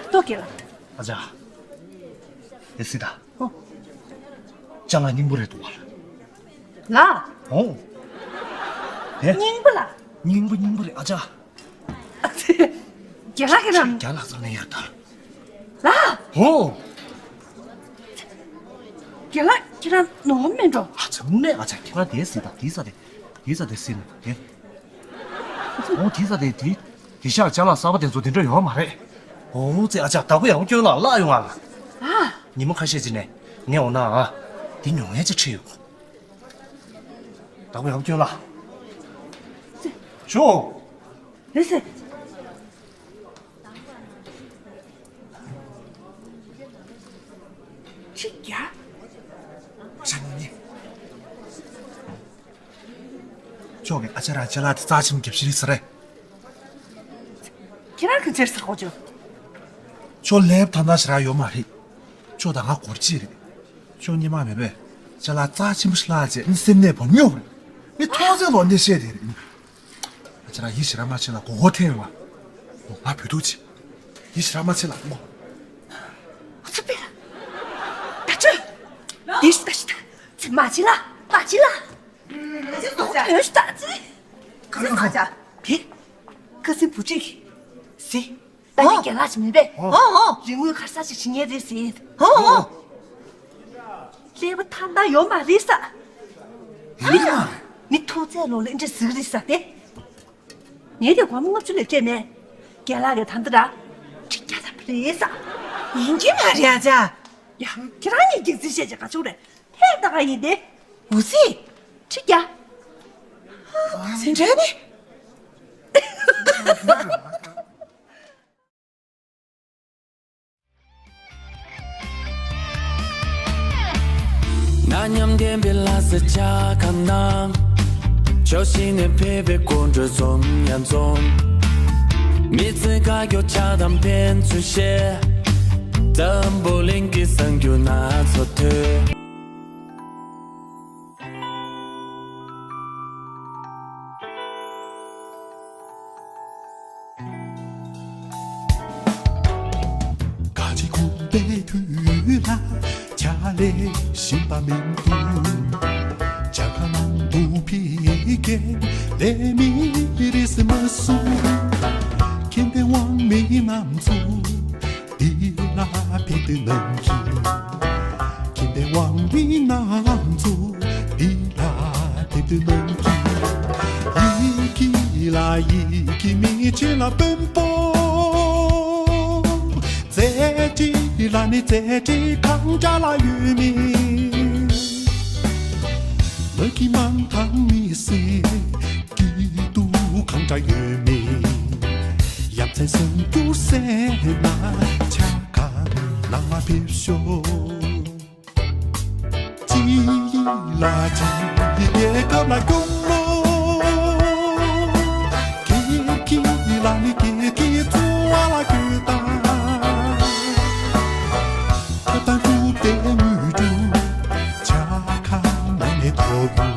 ལྟོས་རྒན་ལགས། ཨ་ཅག་དེ་སྲིད་ད། ཨོ། ཅ་ལག་རྙིང་པ་རེད་འདུག་བ། ལགས། ཨོ། དེ། རྙིང་པ་ལགས། རྙིང་པ་རྙིང་པ་རེད་ཨ་ཅག་རྒན་ལགས་ཁྱེད་རང་། རྒན་ལགས་ཚང་ནས་ཡར་དར། ལགས། ཨོ། རྒན་ལགས་ཁྱེད་རང་ནོར་མེད་འགྲོ། ཨ་ཅག་དངོས་གནས་ཨ་ཅག་ཁྱེད་རང་དེ་སྲིད་ད། དེ་ས་དེ། དེ་ས་དེ་སྲིད་ན་དེ། ཨོ། དེ་ས་དེ་དེ། དེ་ཤག་ཅ་ལག་གསར་པ་དེ་ཚོ་དེ་འདྲ་ཡོད་མ་རེད། ཨོ་ཙི། ཨ་ཅག་བདག་པོ་ཡག་པོ་སྐྱོན་ལ་བརླག་ཡོང་ང་ལ། ཨ། ཉི་མ་ཁ་ཤས་ཅིག་ནས་ངས་འོ་ན་ཨ། དེ་ཉོ་མཁན་ཅིག་ཁྲིད་ཡོང་། བདག་པོ་ཡག་པོ་སྐྱོན་ལ། ཞོ། ལགས་སེ། ཁྲི་བརྒྱ། ཤ་ཉེ་ཉེ། ཁྱོད་ཀྱིས་ཨ་ཅག་རང་ཅ་ལག་དེ་རྩ་ཆེན་པོ་རྒྱབ་ཤི་རེད་ཟེར་རེད། ཁྱེད་རང་གིས་ཅི་ཟེར་གོ་ཅོ། ཁྱོད་ལེབ་ཐང་ཐང་ཞིག་རག་ཡོད་མ་རེད། ཁྱོད་ད་ང་སྒོར་གཅིག་རེད། ཁྱོད་སྙན་མ་མེད་པས་ཅ་ལག་རྩ་ཆེན་པོ་ཞིག་བརླགས་རྗེས་ནི་སེམས་ནད་ཕོག་སྙོབ་རེད། ནི་ཐོག་བརྩེགས་ལོག་འདི་བཤད་དེ་རེད། ཨ་ཅག་རང་ཡིད་ཞེ་དྲག་མ་ཆེས་ལ། མགོ་སྐོར་ཐེབས་ཡོང་བ། ང་བུད་ཐུག་ཅིག་ཡིད་ཞེ་དྲག་མ་ཆེས་ལ་མགོ། ཨ་ཚ་པེ་ལ། ད་ཆོས། དེ་ཞིག་ད་ཞིག་ད། ཚེ་མ་བྱེད་ལ། མ་བྱེད་ལ། ཨ་ཅག་ཨ་ཅག་དོན་ཞིག་ད་ཅི། ཁ་སང་ཨ་ཅག་དེ། ཁ་སང་བུ་ཁྲིད་ཀྱིས་ཟེ། ད་ནི་རྒན་ལགས་ཞིག་མིན་པས། ཨོ་ཨོ། རིན་དངུལ་ག་ས་ཞིག་བྱིན་ཉེ་རེད་ཟེ། ཨོ་ཨོ། ཀླད་པ་ཐང་ཐང་ཡོད་མ་རེད་ས། ཨ་ནི་ཐོག་བརྩེགས་ལོག་ལ་འདི་འདྲ་ཟིག་རེད་ས་དེ། ངས་དེ་སྒོར་མོ་ལྔ་བཅུ་ལས་སྤྲད་མེད། རྒན་ལགས་ཀྱིས་ད་འདི་ར། ཁྲི་བརྒྱ་ཐམ་པ་རེད་ས། ཡིན་གྱི་མ་རེད་ཨ་ཅག་ཡ། ཁྱེད་རང་གཉིས་སྒེར་རྩིས་བཤད་ཅིག་ག་ཆོག་རེད། ཐད་ད་ག་ཡིན་ཏེ། འུ་ཚེ། ཁྲི་བརྒྱ། ཨ། ཟིན་བྲལ་ནི། ན་མཉམ་ལྡན་པའི་ལྷ་ས་ཆ་ཁ་ནང་། ཕྱོགས་བཞི་ནས་ཕེབས་པའི་དགོང་དྲོ་འཛོམས་ཡང་འཛོམས། མི་ཚེ་དགའ་སྐྱོ་ཆགས་སྡང་ཕན་ཚུན་བཤད། འཛམ་བུ་གླིང་གི་གསར་འགྱུར་སྣ་ཚོགས་ཐོས། ག་ཅི་ཁུག་པའི་དུས་ལ་ཇ་ལས་ཞིམ་པ་མི་འདུག་ཇ་ཁང་དུ་ཕི་ཀེ་ལས་མི་རིས་མ་སུ། ཁྱིམ་པའི་དབང་མི་རྣམས་ཚུ། འདི་ལ་ཕེབས་དུས་ནམ་གྱི། ཁྱིམ་པའི་དབང་མི་རྣམས་ཚུ། འདི་ལ་ཕེབས་དུས་ནམ་གྱི། ཡི་གེ་ལ་ཡི་གེ་མི་ཆེ་ལ་དཔོན་པོ། རྩེ་གྲས་ལ་ནི་རྩེ་གྲས་གང་འདྲ་ལ་ཡོད་མེད། མ་གི་མང་ཐང་མི་སེ། སྐྱིད་སྡུག་གང་འདྲ་ཡོད་མེད། ཡ་མཚན་སེམས་སྐྱོ་སེ་ན་ཆ་ག་ནང་ལ་ཕེབས་ཤོག་ཅི་ལ་ཅི་རྒྱལ་ཁབ་ལ་སྐྱོང་ལོ། ཀི་ཀི་ལ་ནི་ཀི་ཀི་ཚོ་བ་ལ་ཀི་ཏ། ཁ་ཏ་ཀུ་ཏེ་མུ་ཏུ་ཆ་ཁ་ན་ནེ་ཐོ་བུ།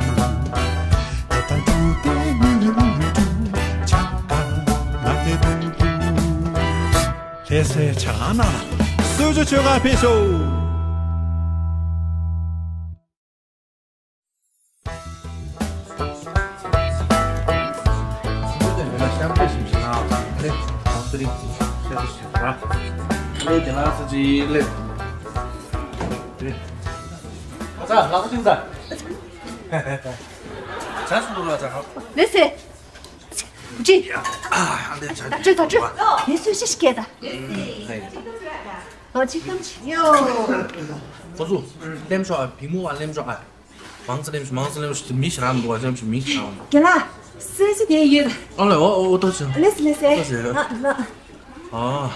ལྷ་སའི་བྱ་ཁང་ནང་ལ་གསོལ་ཇ་མཆོད་གར་ཕེབས་ཤོག་ལགས་སེ། བུ་ཁྲིད། ད་ཁྲིད་ད་ཁྲིད། ངས་གསོལ་ཇ་ཞིག་སྐྱེལ་ད། ཨོ་ཅི་ཀམ་ཅི་ཡོ། ཁོ་ཚོ་ལེམ་ཤོག་ཨ། བི་མོ་བ་ལེམ་ཤོག་ཨ། མང་ཙི་ལེམ་ཤོག་མང་ཙི་ལེམ་ཤོག་མི་ཞིག་རང་འདུག་ཨ། ལེམ་ཤོག་མི་ཞིག་རང་འདུག་རྒན་ལགས། གསོལ་ཇ་དེ་ཡོད། ཨ་ལེ་ཨོ་ཨོ་ཏོ་ཅི། ལེ་སི་ལེ་སི། ཏོ་ཅི། ཨ་ལ། ཨ།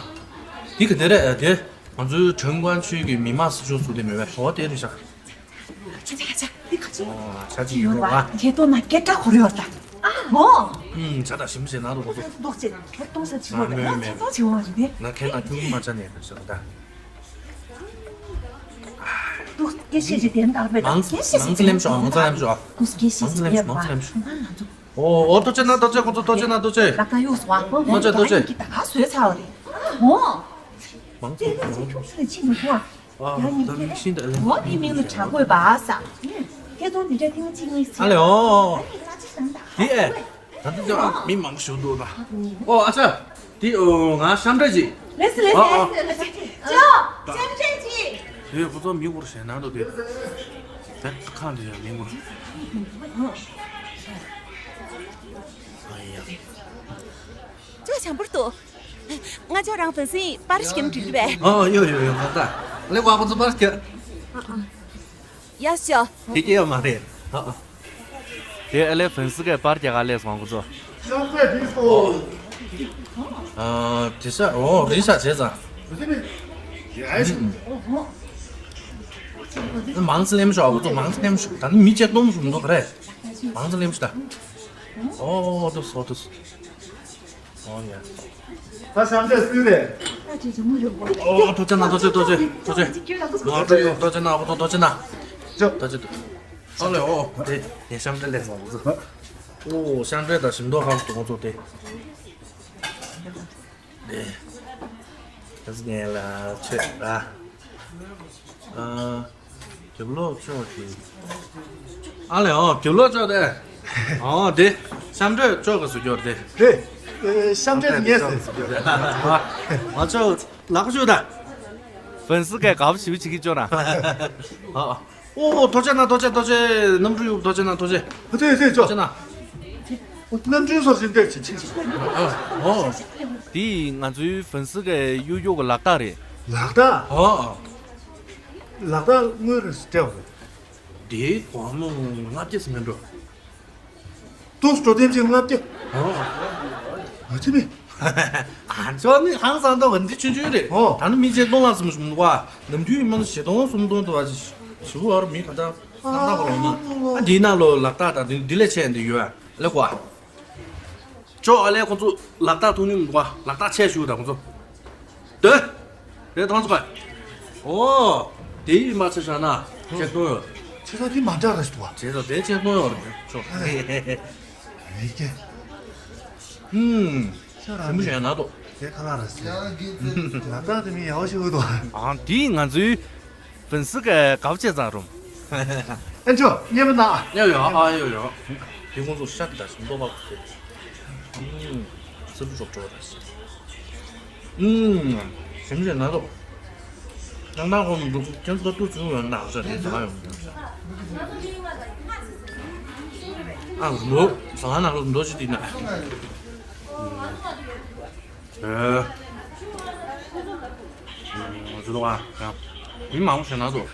འདི་ག་དེ་རེད་དེ། ང་ཚོའི་ཁྲེང་ཀོན་ཆུས་ཀྱི་མི་དམངས་སྲིད་གཞུང་ཟུར་དེ་མེད་པས། འོ་དེ་རེད་ཤག་ཆ་ཆ་ཆ། འདི་ག་ཚོད། ཨོ་ཆ་ཅིག་ཡོད་རེད་བ། ཁྱེད་ཏོ་ན་སྐད་གྲགས་ཁོར་ཡོད་ད། ཨ་ཧོ། ཨུམ་ཆ་ད་ཞིམ་ཟས་ན་འདུག་གོ་ཚོ། ཏོག་ཙེ་ཁྱེད་གཏོང་ས་ཆེ་བ་རེད། ཆ་ཏོག་ཆེ་བ་རེད། ན་ཁྱེད་ན་ཁྱུག་མ་ཆ་ནས་རེད་ཤག་ད། ཏོག་སྐད་ཤེས་ཀྱི་དེ་འདག་པས་ད། མང་སྐད་ཤེས་མང་ཀྱི་ཙེ་ལེམ་ཤོག་མང་ཙེ་ལེམ་ཤོག་ཀུ་སྐད་ཤེས་མང་ཙེ་ལེམ་ཤོག་མང་ཙེ་ལེམ་ཤོག་ཨོ་ཨོ་ཏོ་ཅེ་ན་ཏོ་ཅེ་ཁོ་ཚོ་ཏོ་ཅེ་ན་ཏོ་ཅེ། ལག་ཏ་གཡུགས་སོང་ཨ། ཏོ་ཅེ་ཏོ་ཅེ། ད་ག་བཟོས་ཚར་བ་རེད། ཨོ། མང་ཙེ་ལེམ་ཤོག་ཕྱོགས་ཤིག་ལ་ཕྱིན་མི་འདུག་ཨ། ཨ་ཡང་ཉིན་ད་ཐེངས་མི་ཤིན་ད་ལེམ་འོ་དེའི་མིང་ལ་དྲག་དགོས་པ་ས། ཁྱེད་ཚོ་འདི་འདྲ་ཐེངས་གཅིག་གཉིས་ཨ་ལེ་ཨོ། ཨ་ནི་ང་ཅི་བསམ་ད། དེ་ཨེ། ད་ལྟ་ཅང་མི་མང་ཞུ་འདུག་ད། ཨོ་ཨ་ཅག་དེ་ཨོ་ང་ཤམ་འདྲ་ཅིག་ལེས་ལེས་ཨ་ཨ། ལེས་ལེས། ཅོ། ཅམ་ཅམ་ཅི། དེ་ཁོ་ཚོ་མི་འགོར་ཞེ་ན་འདུག་དེ། དེ་ཁང་དེ་ཡང་མི་འགོར། ཨ་ཡ། ཅོ་ཆམ་པོར་ཏོ། ང་ཅོ་རང་ཕན་སི་པར་ཞིག་གིམ་འགྲིག་པས། ཨ་ཡོ་ཡོ་ཡོ་ང་ད། ལེ་བ་ཁོ་ཚོ་པར་ཞིག་ཡ་ཤོ། དེ་སྐྱེ་ཡོད་མ་རེད། ཨ་ཨ། དེ་ཨ་ལེ་ཕན་སི་གའི་པར་རྒྱག་ག་ལས་སོང་ཁོ་ཚོ། ཨ་དེ་ས་ཨོ་རི་ས་བྱས་ཙང་། མང་ཙེ་ལེམ་ཤོག་ཁོ་ཚོ་མང་ཙེ་ལེམ་ཤོག་ད་ནི་མི་ཅེ་སྟོང་ཤོག་འདུག་ག་རེད། མང་ཙེ་ལེམ་ཤོག་ད། ཨོ་ཨོ་དུ་སོ་དུ་སོ། ཨོ་ཡ། ད་ཤམ་འདྲ་སུས་རེད། ཨོ་ཐོ་ཅེ་ན་ཐོ་ཅེ་ཐོ་ཅེ་ཐོ་ཅེ། ཨོ་ཐོ་ཅེ་ན་ཨོ་ཐོ་ཅེ་ན། ཅོ་ཐོ་ཅེ་ཐོ། ཨོ་ལེ་ཨོ་དེ་དེ་ཤམ་འདྲ་ལེ་སོང་། ཨོ་ཤམ་འདྲ་ད་ཞིམ་མདོག་ཁ་མོ་ཐོ་དེ། དེ་ད་ངས་ལ་ཆེ་ཨ། ཨ། རྒྱབ་ལོགས་ཕྱོགས་ཀྱི། ཨ་ལེ་ཨོ་རྒྱབ་ལོགས་ཕྱོགས་དེ། ཨོ་དེ། ཤམ་འདྲ་ཕྱོགས་ཀྱི་བཟོ་རྒྱུར་དེ། དེ། ཤམ་འདྲ་ངས་ཟེར་རྒྱུར། ཨ་ཕྱོགས་ལག་ཤུ་ད། ཕན་སི་གའི་དགའ་པོ་ཞིབ་ཅིག་གི་ཅོ་ན། ཨ། ཨོ་ཐོ་ཅེ་ན་ཐོ་ཅེ་ཐོ་ཅེ་གནམ་གྲུ་ཡུག་ཐོ་ཅེ་ན་ཐོ་ཅེ། ཨ་ཐོ་ཡེ་ཐོ་ཅོ། ཐོ་ཅེ་ན། གནམ་གྲུའི་སོར་ཞིག་འདེད་ཅིག་ཅིག་ཨོ། དེ་ང་ཚོའི་ཕན་སི་གའི་གཡུ་གཡུ་གི་ལག་རྟགས་རེད། ལག་རྟགས། ཨོ། ལག་རྟགས་དངུལ་རེད་སྤྲད་པ་རེད། དེའི་སྒོར་མོ་ལྔ་བརྒྱ་ཟིན་མིན་འགྲོ། ཏོག་སྤྲོ་དེབ་ཅིག་ལྔ་བརྒྱ། ཨོ། ང་ཚོ་མི། ཨ་ཅོ་ནི་ཧང་སང་ཏོ་འདི་ཆུང་ཆུང་རེད། ཨོ། ད་ནི་མི་ཆེ་སྟོང་ལ་སུམ་ཞུ་མི་འདུག་ཨ། ནམ་རྒྱུན་ཡིན་མ་ཞེ་སྟོང་སུམ་སྟོང་དུ་བ་ཞུ་བར་མི་ག་ད་ལག་རྟགས་གོ་ལོ་མ། ཨ་འདི་ནང་ལོ་ལག་རྟགས་དང་འདི་ལས་ཆེ་འདི་ཡོད་ཨ། ལེགས་པ། ཅོ་ཨ་ལས་ཁོང་ཚོ་ལག་རྟགས་ཐུག་ཉུང་འདུག་ལག་རྟགས་ཆད་ཞུ་དང་ཁོང་ཚོ། སྡོད། རེད་ཐང་ཚོ་པ། ཨོ། དེ་ཡིས་མ་ཆེ་ཤ་ན་ཆེ་ཐུང་ཡོད། ཆེ་ས་དེ་མ་འདྲ་རེད་འདུག་བ། ཆེ་ས་དེ་ཆེ་ཐུང་ཡོད་རེད་ཆོ། ཨེ་ཀྱེ། ཧུམ། ཁྱོད་རང་མི་གཞན་ན་དོ། དེ་ཁ་ལག་རེད་ཟེར། ལག་རྟགས་དེ་མི་ཡག་པོ་ཞིག་འདུག་ཨང་དེ་ང་ཚོའི། ཕན་སི་གའི་དགའ་བྱེད་ཙང་རུང་། ཨན་ཆོ་ཉེ་མི་ན། ཡོ་ཡོ་ཨ་ཡོ་ཡོ། དེ་ཁོང་ཚོ་ཤ་དེ་འདྲ་ཞིག་མདོ་བ་གོ་ཚེ། ཨུམ། སི་རུ་རོགས་འགྲོ་བ་རེད། ཨུམ། ཞིམ་ཞིམ་ན་དོ། ནང་ནང་ཁོང་འདུག་ཁྱེད་ཚོ་ཏུ་ཚུར་ཡོང་ན་ཨ་ས་དེ་ཟ་ཡོང་། ཨ་འདུག་ཟ་ན་འདུག་འདུག་ཅི་དེ་ན། ཨེ། ང་ཚོ་ལོག་ཨ། ཡང་། མི་མང་པོ་ཞིག་ན་ཚོ།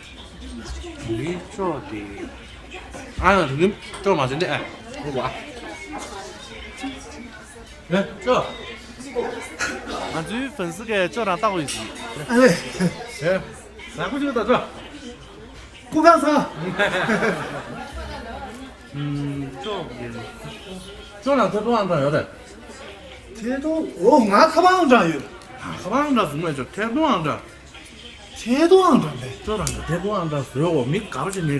མི་ཅོག་དེ། ཨ་ཡང་དེ་ནི་ཅོག་མ་ཟིན་ཏེ་ཨ། ལོག་ཨ། ཡ་ཅོག་ང་ཚོའི་ཕན་སི་གའི་ཅོག་རང་ལྟ་བུ་ཡིན་ཟིན། ཨ་ལེ། ཡ། ཟ་ཁུ་ཅིག་ད་ཅོག་སྐུ་ཁམས་བཟང་། ཨུམ། ཅོག་གི་ཅོག་ལ་ཐེ་ཐོང་ཨང་གྲངས་ཡོད་རེད། ཐེ་ཐོང་། ཨོ་ང་ཁ་པར་ཨང་གྲངས་ཡོད། ཨ་ཁ་པར་ཨང་གྲངས་བཟུང་མེད་ཅོག་ཐེ་ཐོང་ཨང་གྲངས། ཐེ་ཐོང་ཨང་གྲངས་རེད། ཅོག་རང་གི་ཐེ་ཐོང་ཨང་གྲངས་བཟོས་འོ་མི་དགའ་པོ་ཞིག་ནི་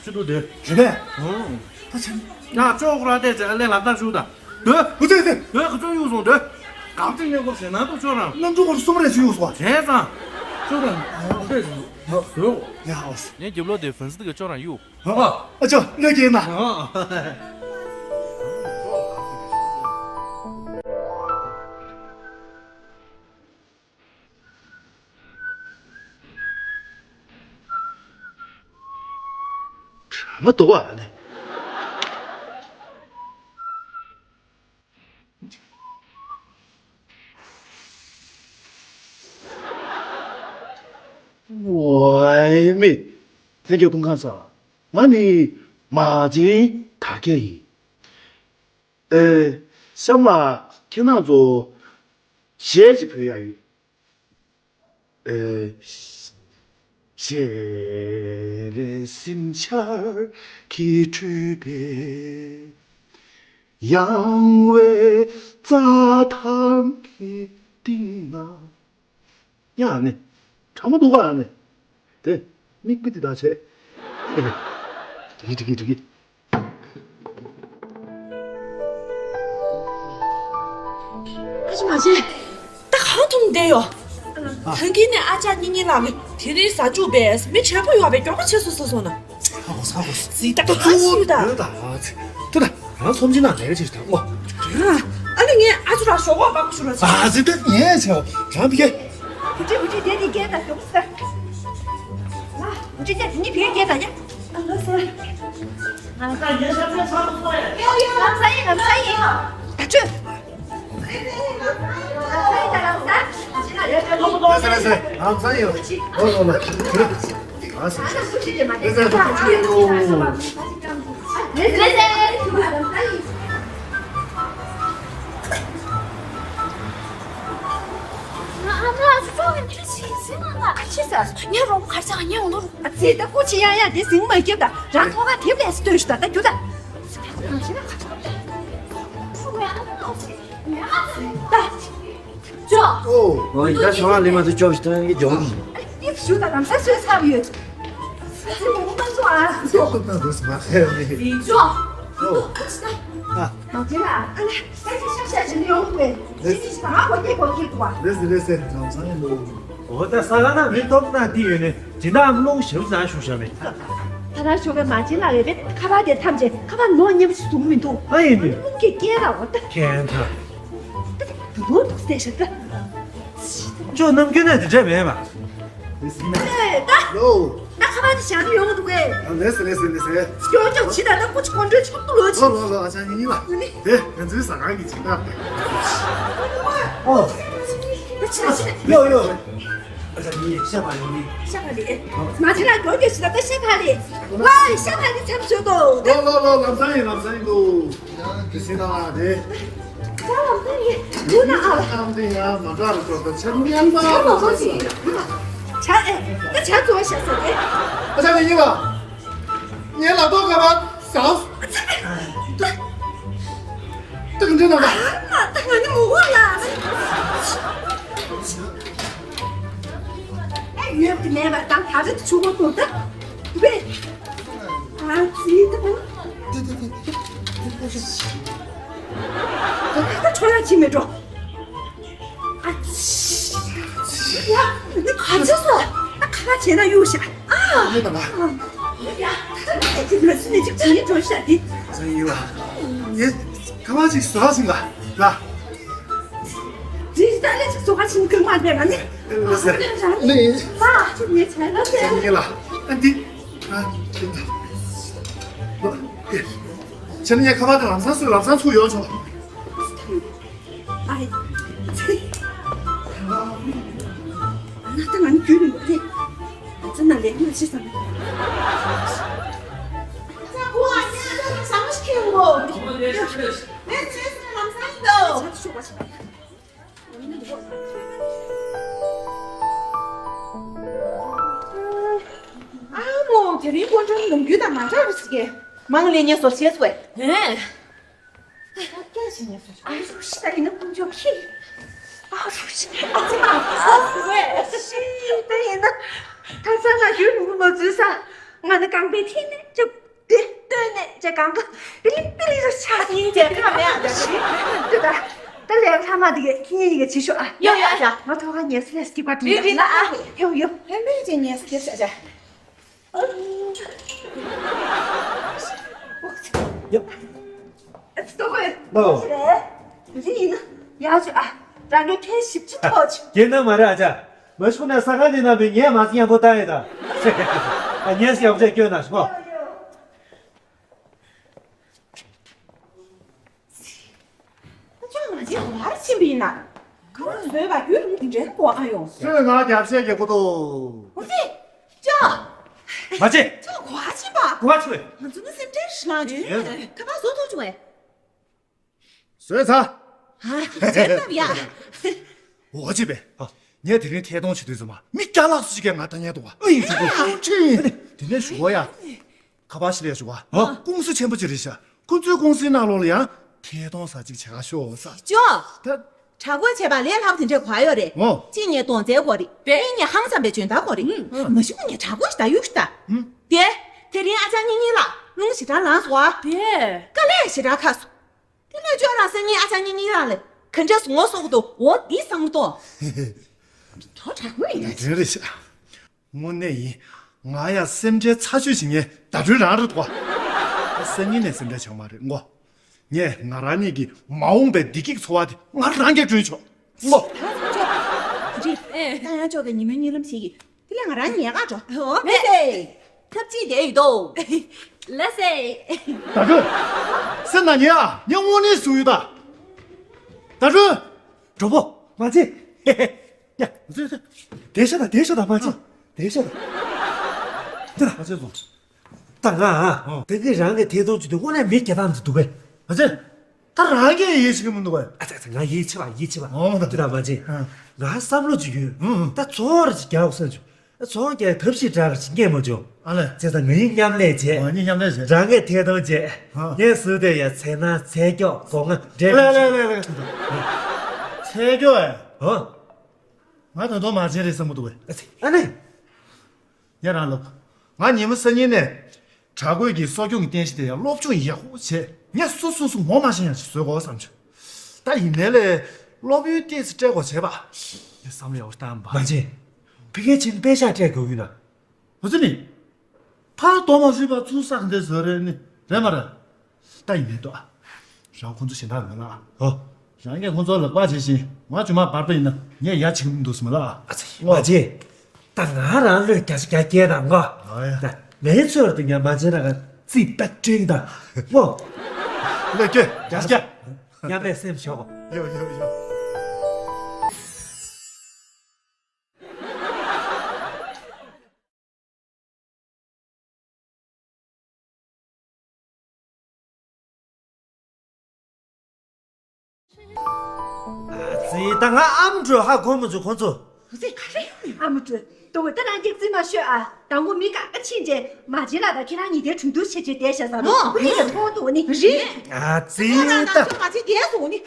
ཅི་འདུག་དེ། རེད་པས། ཨོ། ད་ཆེན། ཡ་ཅོག་ར་དེ་ཅེ་ཨ་ལེ་ལག་བསྟར་ཞུ་ད། སྡོད། འུ་ཚོས་དེ། སྡོད་ཁོ་ཚོ་གཡུག་སོང་སྡོད། གང་ཅི་ཉེ་སྐོར་ཟེར་ན་ཏོ་ཅོག་རང་། གནམ་གྲུ་སྐོར་གསུམ་རེ་ཞིག་གཡུག་སོང་བ། བྱས་ཙང་། ཅོག་རང་། ཨོ་དེ་ཞིག་སྡོད། ཡ་ཨོ། ངས་རྒྱབ་ལོགས་དེ་ཕན་སི་གི་ཅོག་རང་གཡུག་ཨོ། ཨ་ཅོ་ལོས་ཀྱིས་ན། ཨོ། དྲ་མ་འདུག་ཨ་ནི། ཝའི་མི། ལྷན་རྒྱས་སྐུ་ཁམས་བཟང་། ང་ནི་མ་ཅིན་དར་རྒྱས་ཡིན། ཨེ། གཤམ་ལ་ཁྱེད་རང་ཚོ་གཞས་ཅིག་ཕུལ་ཡ་ཡོད། ཨེ། ཤེས་རིག་སེམས་ཆར་གྱིས་འཁྲུད་པའི་ཡང་བའི་རྩྭ་ཐང་གི་སྟེང་ན། ཡང་ནི། ཁྲ་མོ་འདུག་ག་ནི། དེ། མིག་དཔེ་དེ་དག་བྱས། འགྲིག་གི་འགྲིག་གི་འགྲིག་གི། ཨ་ཅེ་མ་ཅེ། ད་གང་ཐུམ་བསྡད་ཡོད། ད་གིན་ནས་ཨ་ཅག་གཉིས་གཉིས་ལ་མི་དེ་རིང་ཟ་བཅུག་པས་མི་བྱེད་པོ་ཡོད་པའི་མགྱོགས་པོ་བྱེད་སོང་སོང་སོང་ན། ཧ་གོ་ཧ་གོ། ཟི་ད་ག་ཚོད་ད། ད་ད་ད་ད་རང་ཚོམ་ཅི་ན་ལས་ཀ་བྱེད་ད་ཨོ། ཨ་ནི་ངས་ཨ་ཅུ་ར་ཞོག་པ་པག་ཞུ་ར་ཟ། ཨ་ཟི་ད་ངས་བྱེད་རང་ཕི་ཀེ། བུ་ཅི་བུ་ཅི་དེ་དེ་སྐད་ད་ཞོག་ས། བུ་ཅི་དེ་ནི་ཕི་ཀེ་ད་ཡ། ཨ་ལོ་སེ། ང་ད་ཡེ་ཤ་ཚ་ཚ་ཚ་ཡ། ཡ་ཡ་ལམ་སང་ཡིན་ལམ་སང་ཡིན། ད་ཅོ། ལམ་སང་ཡིན་ད་ལམ་སང་། ལམ་སང་ཡིན་ད་ལམ་སང་། ལམ་སང་ཡིན་ད་ལམ་སང་ཡིན། ལམ་སང་ཡིན། ལོ་ལོ་ལོ། ལམ་སང་ཡིན། ལམ་སང་ཡིན། ལམ་སང་ཡིན། ང་ཨ་མ་ལགས་སུ་ཀྲོག་གི་འདི་ཞིག་ཟིན་ན་ད་ཁ་ཆེ་ཟེར་སོང་། ངའི་རོགས་པ་གར་ཆག་ངའི་འོང་ལོ་རུ། ཨ་ཙི་ད་སྐུ་ཆེ་ཡང་ཡང་འདི་ཟིན་མ་སྐྱེབ་ད་རང་ཐོག་ཁ་དེབ་ལས་སུ་སྟོན་ཞུ་ད་ད་རྒྱུ་ད། ད་ཅོ། ཨོ། ཨོ་ཡ་ཤོང་ལི་མ་ཚོ་ཅོབ་ཤི་ཐོན་གི་ཇོང་གི། ཨ་ནི་ཞུ་ད་རང་ས་སོས་ཚར་ཡོད། ཨ་ཙི་མོ་མ་ཚོ་ཨ། ཅོ་ད་ད་རུ་སི་མ་ཧེ་མི། ཅོ། ཨོ། ཨ། མ་ཁྱེད་ལ་ཨ་ལེ། ད་ཅི་ཤ་ཤ་ཅི་ཡོང་བས། ཅི་ཅི་ཞིག་ད་ཧ་གོ་ཀྱེ་གོ་ཀྱེ་གོ་བ། ལེ་སི་ལེ་སི་ལམ་སང་ཡིན་ལོ། འོ་ད་ས་ག་ན་མི་སྟོབས་ན་དེ་ཡོད་ནས་ཇི་ལྟར་ཨམ་ལོང་ཞབས་ཟ་ཞུ་ཤ་མེད། ད་ད་ཞོགས་པའི་མ་ཅི་ལ་རེད་པས་ཁ་པར་དེ་ཐམས་ཅད་ཁ་པར་ནོར་མཉམ་ཞིག་བཟུང་མི་འདུག་ཨ་ཡིན་མི། ཀྱེ་ཀྱེ་ར་འོ་ད། ཁྱེད་ད། ད་ད་འདུག་འདུག་སྟེ་ཤ་ད། ཅོ་ནམ་རྒྱུན་ནས་དེ་འདྲ་མེད་པ། ལེ་སི་ནས། ཨེ་ད། ལོ། ད་ཁ་པར་དེ་བཞག་ནས་ཡོང་གི་འདུག་གས། ཨ་ལེ་སི་ལེ་སི་ལེ་སི། སྐྱོ་སྐྱོ་ཇི་ལྟར་ད་ཀུ་ཅི་ཀོན་ཀྲོལ་ཆོག་ཏུ་ལོ་ཅི། ལོ་ལོ་ལོ། ཨ་ཅག་གཉིས་གཉིས་ལ། ཨ་ནི། དེ་ང་ཚོའི་ཟ་ཁང་གི་ཇི་ལྟར་དེ། ཨོ། ད་ཅི་ལ་ཅི་ལ། ཡོ་ཡོ། ཨ་ཅག་གཉིས་ཤ་བ་ཡོང་ནི། ཤ་བ་ལི། ང་ཚོ་ལ་སྐྱོ་སྐྱོ་ཇི་ལྟར་ད་ཤ་བ་ལི། ཝའི་ཤ་བ་ལི་ཚབ་བཟོས་དོ། ལོ་ལོ་ལོ། ལམ་སང་ཡིན་ལམ་སང་ཡིན་ལོ། ཡང་དེ་སྲིད་ན་དེ། ད་ལམ་སང་ཡིན། ལུས་ན་ཨ། ཨམ་དེ་ཡང་མ་འདྲ་རུ་འགྲོ་ད་ཆ་མཉམ་པ། ཆ་མ་གོ་ཅི། ཆ་ཨེ། ད་ཆ་ཚོ་ཤ་ཟ་དེ། ཨ་ཅག་ནི་ཡིན་ལ། ངའི་ལག་ཐོག་ག་པར་ཟ། ད་ག་འདྲ་ན་ལ། ད་ང་ནི་མོ་བ་ལ། ཨེ་ཡོད་དེ་མེད་པ་དང་ད་རེད་ཆུ་བོ་དོ་ད། བེ། ཨ་ཙི་ད། ད་ད་ད་ད། ད་ད་ད་ད་ད་ད་ད་ད། ཨ་ཙི། ཡ། ནི་ག་ཚོད་སོ། ཨ་ཁ་བྱས་ན་གཡུག་ཤ། ཨ། ནི་ད་ང་། ཡ། ད་ནི་ཅི་ན་སུ་ནི་ཅི་བྱས་འགྲོ་ཤ་དེ། ཟ་ཡི་ལ། ངས་ཁ་བ་ཅིག་ཟ་ཟིན་ལ། ལ། དེ་ད་ལས་ཅིག་བཟོ་ག་ཕྱིན་ཀུན་མ་བསྡད་ང་ནི། ལ་ཟེར། ནི། ཨ་ཅི་ངས་བྱས་ན་ཟེར། ཟ་ཡི་ལ། ཨ་འདི། ཨ་འདི། ཁྱེད་ནི་ངའི་ཁ་བ་དེ་ལམ་སང་སུ་ལམ་སང་ཚུགས་ཡོང་ཆོག་ཨ་ཡི། ཚེ། ང་ད་ང་ནི་རྒྱུས་མི་འདུག་རེད། ང་ཚོ་ན་ལས་ངོ་ཤེས་སམ། ཚ་གོ་ཨ་ཉལ་ད་ལམ་སང་ཤི་ཁེ་ངོ་། ངས་ཚེ་སུ་ལམ་སང་ཡིན་དོ། ཚ་ཤོག་པ་ཞིག་ཨ་མོ་དེ་རིང་དཀོན་མཆོག་ནམ་རྒྱུན་དང་མ་འདྲ་བ་ཞིག་གིས་མང་ལས་ངས་སོར་ཤེས་སུ་བས། ཧེ། ཨ་རུ་ཤི་ད་ཡིན་ན་ཀུན་ཅོག་ཤི། ཨ་རུ་ཤི། ཨ་ཙི་མ་ཨ་ཤི་ད་ཡིན་ན། ད་ས་ང་རྒྱུན་མི་མ་འཛུལ་ས། ང་ནི་རྐང་པའི་འཐེན་ནས་ཅབ་དེ་སྟོན་ནས་ཅ་གང་ག་པི་ལི་པི་ལི་རུ་ཆགས་ཡིན་ཅེ་ཁ་མེད་ཨ་ད་ཤི། དེ་ད་ད་ལས་ལྷ་མ་དེ་ག་ཁྱི་ཡི་ག་ཅི་ཤོག་ཨ། ཡོ་ཡོ་ཨ་ཅག་ང་ཐོག་ཁ་ཉལ་སི་ལས་སྐྱིད་པ་དྲིན་རི་རི་ལ་ཨ། ཡོ་ཡོ། ཧེ་མེད་ཅེ་ཉལ་སི་ལས་ཨ་ཅག་ཡོ། ཨ་ཙི་ཏོ་ཧོས། ལོ། རེད། རི་ཡིན་ན་ཡག་ཅིག་ཨ། རང་གི་ཁྱེད་ཞིབ་ཅིག་ཐོག་ཅིག་རྒྱན་ན་མ་རེད་ཨ་ཅག་མ་ཤུ་ན་ས་ག་ནས་ན་བའི་ངས་མ་སི་ཡང་པོ་ལྟ་ཡོད་ད། ཨ་ཉལ་སི་ཡང་པོ་ཅག་སྐྱོན་ན་ཤོག་ཅག་ང་ཅག་ག་པར་ཕྱིན་པ་ཡིན་ན། ག་པར་བཟོས་པ་རྒྱུན་རིང་འདི་འདྲའི་གོ་ཨ་ཡོང་། ཁྱོད་ང་རྒྱབ་བཤད་རྒྱག་གོ་ཏོ། འོ་ཙི། ཅག་མ་ཅེ། ཅག་ག་པར་ཕྱིན་པ། ག་པར་ཚུད། ང་ཚོ་ནི་སེམས་ཁྲལ་ཞིག་ལངས་བྱུང་། ཁ་པར་བཟོ་ཐུབ་བྱུང་བས། བཟོས་ཚར། ཧ་ཅེ་ལབ་ཡ། འོ་ཅེ་བས། ཨ། ངས་དེ་རིང་ཐད་གཏོང་བྱེད་དུས་ཙམ་པ་མི་བརྒྱ་ལྷག་ཙམ་ཞིག་གིས་ང་ལྟ་ཉན་འདུག་བ། ཨེ་ཡིན་ཅིག་གོ། ཨ་ཁྲིད། དེ་ནས་ཞུ་བ་ཡ། ཁ་པར་ཞིག་ལས་ཞུ་བ། ཨ། ཀུང་སི་ཆེན་པོ་ཅིག་རེད་ཤག་ཁོ་ཚོའི་ཀུང་སིའི་ནང་ལོགས་ལ་ཡང་ཐད་གཏོང་ས་ཅིག་བྱེད་ག་ཤོག་ས། ཅོ། ད། དྲག་པོས་བྱས་པ་ལས་སླ་པོ་དེ་འདྲས་ག་ཡོད་རེད། ཨོ། གཅིག་ནས་གདོང་རྩའི་སྐོར་རེད། དེ་ནས་ཧང་སངས་པའི་འཇོན་ཐང་སྐོར་རེད། ཨ། མ་གཞི་ཁོ་ངས་དྲག་པོ་ཞིག་ད་ཡུག་ཞིག་ད། ཨུམ། དེ། དེ་རིང་ཨ་ཅག་གཉེན་ཉེ་ལགས་རླུང་ཞེ་དྲག་ལངས་སོང་ཨ། དེ། དཀའ་ལས་ཞེ་དྲག་ཁག་སོང་། དེ་ལས་ཅོ་རང་སང་ཉིན་ཨ་ཅག་གཉེན་ཉེ་ལགས་ལ་ག་འདྲས་ངོ་སོ་གི་འདུག་འོ་འདི་བསམ་བློ་གཏོང་། དོ་དྲག་པོ་ཡིན། དེ་རེད་ཤག་དངོས་གནས་ཡིན། ང་ཡང་སེམས་ཁྲལ་ཚ་ཤོས་ཤིག་ངས་ཟླ་སྒྲོན་རང་རེད་དོ། སང་ཉིན་ནས་སེམས་ཁྲལ་བྱུང་མ་རེད་ངོ་། ངས་ང་རང་ཉིད་ཀྱི་མ་འོངས་པའི་བདེ་སྐྱིད་ཚོར་བ་དེ་ང་རང་གིས་བསྐྲུན་ཆོག་ངོ་། རེད། ད་ཡང་ཅོག་གི་ཉི་མའི་གཉིད་ལམ་ཞིག་གིས་དེ་ལས་ང་རང་ཉལ་ག་འགྲོ། ཨོ་མེ་སེ། ཐབས་ཅིག་བསྡད་ཡོད་དོ། ལ་སེ། ཟླ་སྒྲོན། སེམས་ནང་ཉལ་ཨ་ཉལ་དངོས་གནས་བཟོ་ཡོད་ད། ཟླ་སྒྲོན། གྲོགས་པོ། མ་བྱེད། ཡ། བསྡད་ཤོག་ད་བསྡད་ཤོག་ད་མ་བྱེད། བསྡད་ཤོག་ད། འདི་ལ། མ་བྱེད་སོང་། ད་ང་ཨ། ཨོ། ད་གིན་རང་གི་ཐད་གཏོང་བྱེད་དུས་དངོས་གནས་མི་རྒྱག་སྟངས་འདི་འདུག་གས། མ་བྱེད། ད་རང་གིས་ཡིད་ཆེས་ཀྱི་མི་འདུག་གས། ཨ་ཙི་ཙི་ང་ཡིད་ཆེས་པ་ཡིད་ཆེས་པ། ཨོ་མ་ད། འདི་ལ་མ་བྱེད། ཨ། ང་བསམ་བློ་ཅིག་ཡོད། ཨུ་ཨུ། ད་ཚོང་ར་ཅིག་རྒྱག་དགོས་བསམ་བྱུང་། ཚོང་རྒྱག་ཐབས་ཤེས་དྲག་གི་ཅིག་རྙེད་མ་བྱུང་། ཨ་ལས། བྱས་ཙང་ངས་མཉམ་ལས་བྱས། ཨོ་ངས་མཉམ་ལས་བྱས། རང་གིས་ཐད་གཏོང་བྱས། ཨ། ངས་བཟོས་དེ་ཡ་ཚལ་སྣ་ཚལ་སྐྱོགས་སྒོ་ང་འབྲས། ལས་ལས་ལས་ལས། ཚལ་སྐྱོགས་ཨེ། ཨོ། ང་ད་དུང་མ་བྱས་རེད་བསམ་གྱི་འདུག་གས། ཨ་ཙི། ཨ་ནི། ངས་རང་ལབ། ང་ཉི་མ་སང་ཉིན་ནས་དྲག་པོའི་གི་གསོ་སྐྱོང་གི་རྟེན་གཞི་དེ་ཡང་སློབ་སྦྱོང་ཡག་པོ་བྱས། ངས་སོ་སོ་སོ་ངོ་མ་ཤེས་ཡག་ཅིག་བཟོ་དགོས་བསམ་བྱུང་། ད་ཡིན་ནའི་ལས་སློབ་ཡོན་ཏོག་ཙམ་སྤྲད་དགོས་བྱས་པ། ངས་བསམ་བློ་ཡག་པོ་བཏང་པ། མ་བྱེད། ཕ་གིར་ཕྱིན་པད་ཤག་སྤྲད་དགོས་ཀྱི་ན། འོ་ཙི་ནི། ཕར་རྡོ་མ་བཟོས་པ་ཚུར་ས་ག་འདྲ་བཟོས་རེད་ནི། རེད་མ་རེད། ད་ཡིན་མིན་འདུག་ཨ། རང་ཁོང་ཚོ་གཞན་དག་མེད་ལ། ཨོ། རང་གིས་ཁོང་ཚོ་ལག་པ་བྱེད་བཞིན་ང་ཇོ་མ་བར་པ་ཡིན་ན་ངས་ཡ་བྱེད་ཀྱི་མི་འདུག་སྨ་ལ། ཨ་ཙི། ཨོ། མ་བྱེད། ད་ང་རང་བློས་བརྒྱ་ཆ་བརྒྱ་སྐྱེལ་དང་ངོ་། ཨ་ཡ། ད་ངའི་ཚོད་དུ་ངས་མ་བྱེད་ན་ག་རྩིས་པད་སྤྲིན་དང་ངོ་། བློས་སྐྱེལ་བརྒྱ་ཆ་བརྒྱ། མཉམ་པའི་སེམས་ཤོག་ཡོ་ཡོ་ཡོ། ཙི། ད་ང་ཨ་མ་འགྲོ་ཧ་གོ་མི་འཇུག་ཁོང་ཚོ། ཙི། ཨ་མ་འགྲོ། ཏོ་ད་རང་གི་རྩིས་མ་ཤོད་ཨ། དང་པོ་མི་ག་ག་ཕྱིན་རྗེས་མ་བྱིན་ལ་ད་ཁྱེད་རང་གཉིས་དེ་གྲོས་བསྡུར་བྱེད་ཆེད་བསྡད་བཞག་ས་རོ། ཨོ། མི་ཡ་ཐོག་ཏུ་ནི་རེད། ཨ་ཙི། ད་ང་ཚོ་བསྡད་སོང་ནི།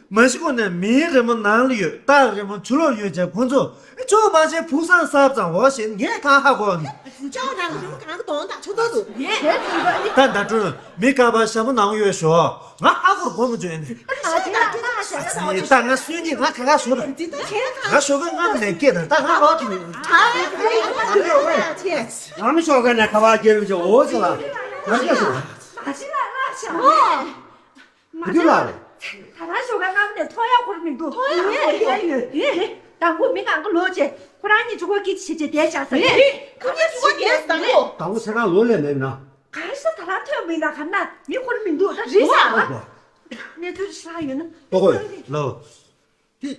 མ་གཞི་ཁོ་ནས་མིའི་རི་མོ་ནང་ལ་ཡོད། སྟག་རི་མོ་ཇོ་ལོ་ཡོད་ཅེས་ཁོ་ཚོ་ཅོག་མ་བྱས་ཕུགས་བསམ་གསར་ཙམ་འོ་ཞེས་ངས་གང་ཧ་གོ་ནི། ཅོག་ནང་རི་མོ་གང་གི་གདོང་དང་ཆུ་ཐོག་ཏུ་ངས་དེ་ཟེར་བ་ནི། ད་ཟླ་སྒྲོན་མི་ཀ་པ་ཞྭ་མོ་ནང་ཡོད་ཤོག་ང་ཧ་གོར་གོ་མི་བྱོན་ནི། ད་ང་སུན་གྱིས་ང་ག་ག་ཞོར་ང་ཞོགས་ཀ་ང་མ་ནས་སྐད་དང་ད་ང་ལོག་གི་མིན། ང་མི་ཞོགས་ཀ་ནས་ཁ་བ་སྐྱེ་རུ་ཅོག་འོ་ཟེར་བ་ང་སྐད་ཞོག་མི་འདུག་ལ། ད་རང་ཞོགས་ཀ་སྔ་མོ་ནས་ཐོ་ཡག་ཁོར་མི་འདུག་ཐོ་ཡག་ཁོར་ཡོད་ཡོད་ཡོད། དང་པོ་མི་གང་ག་ལོག་བྱས་ཁོ་རང་གཉིས་ཆུ་ཁོལ་སྐྱིད་བྱེད་བྱེད་བསྡད་བཞག་ཟེར། ཁོ་གཉིས་ཆུ་ཁོལ་སྐྱིད་བསྡད་ལོ། དང་པོ་ཚེ་གང་ལོག་ལས་མེད་ན། ག་རེ་ཟེར་ད་རང་ཐོན་མི་ན་ག་ན་མི་ཁོར་མི་འདུག་ད་རེད་ཟེར། གནས་ཚུལ་ཧྲ་ཡོད་ན། ཏོ་གོ་ལོ། དེ།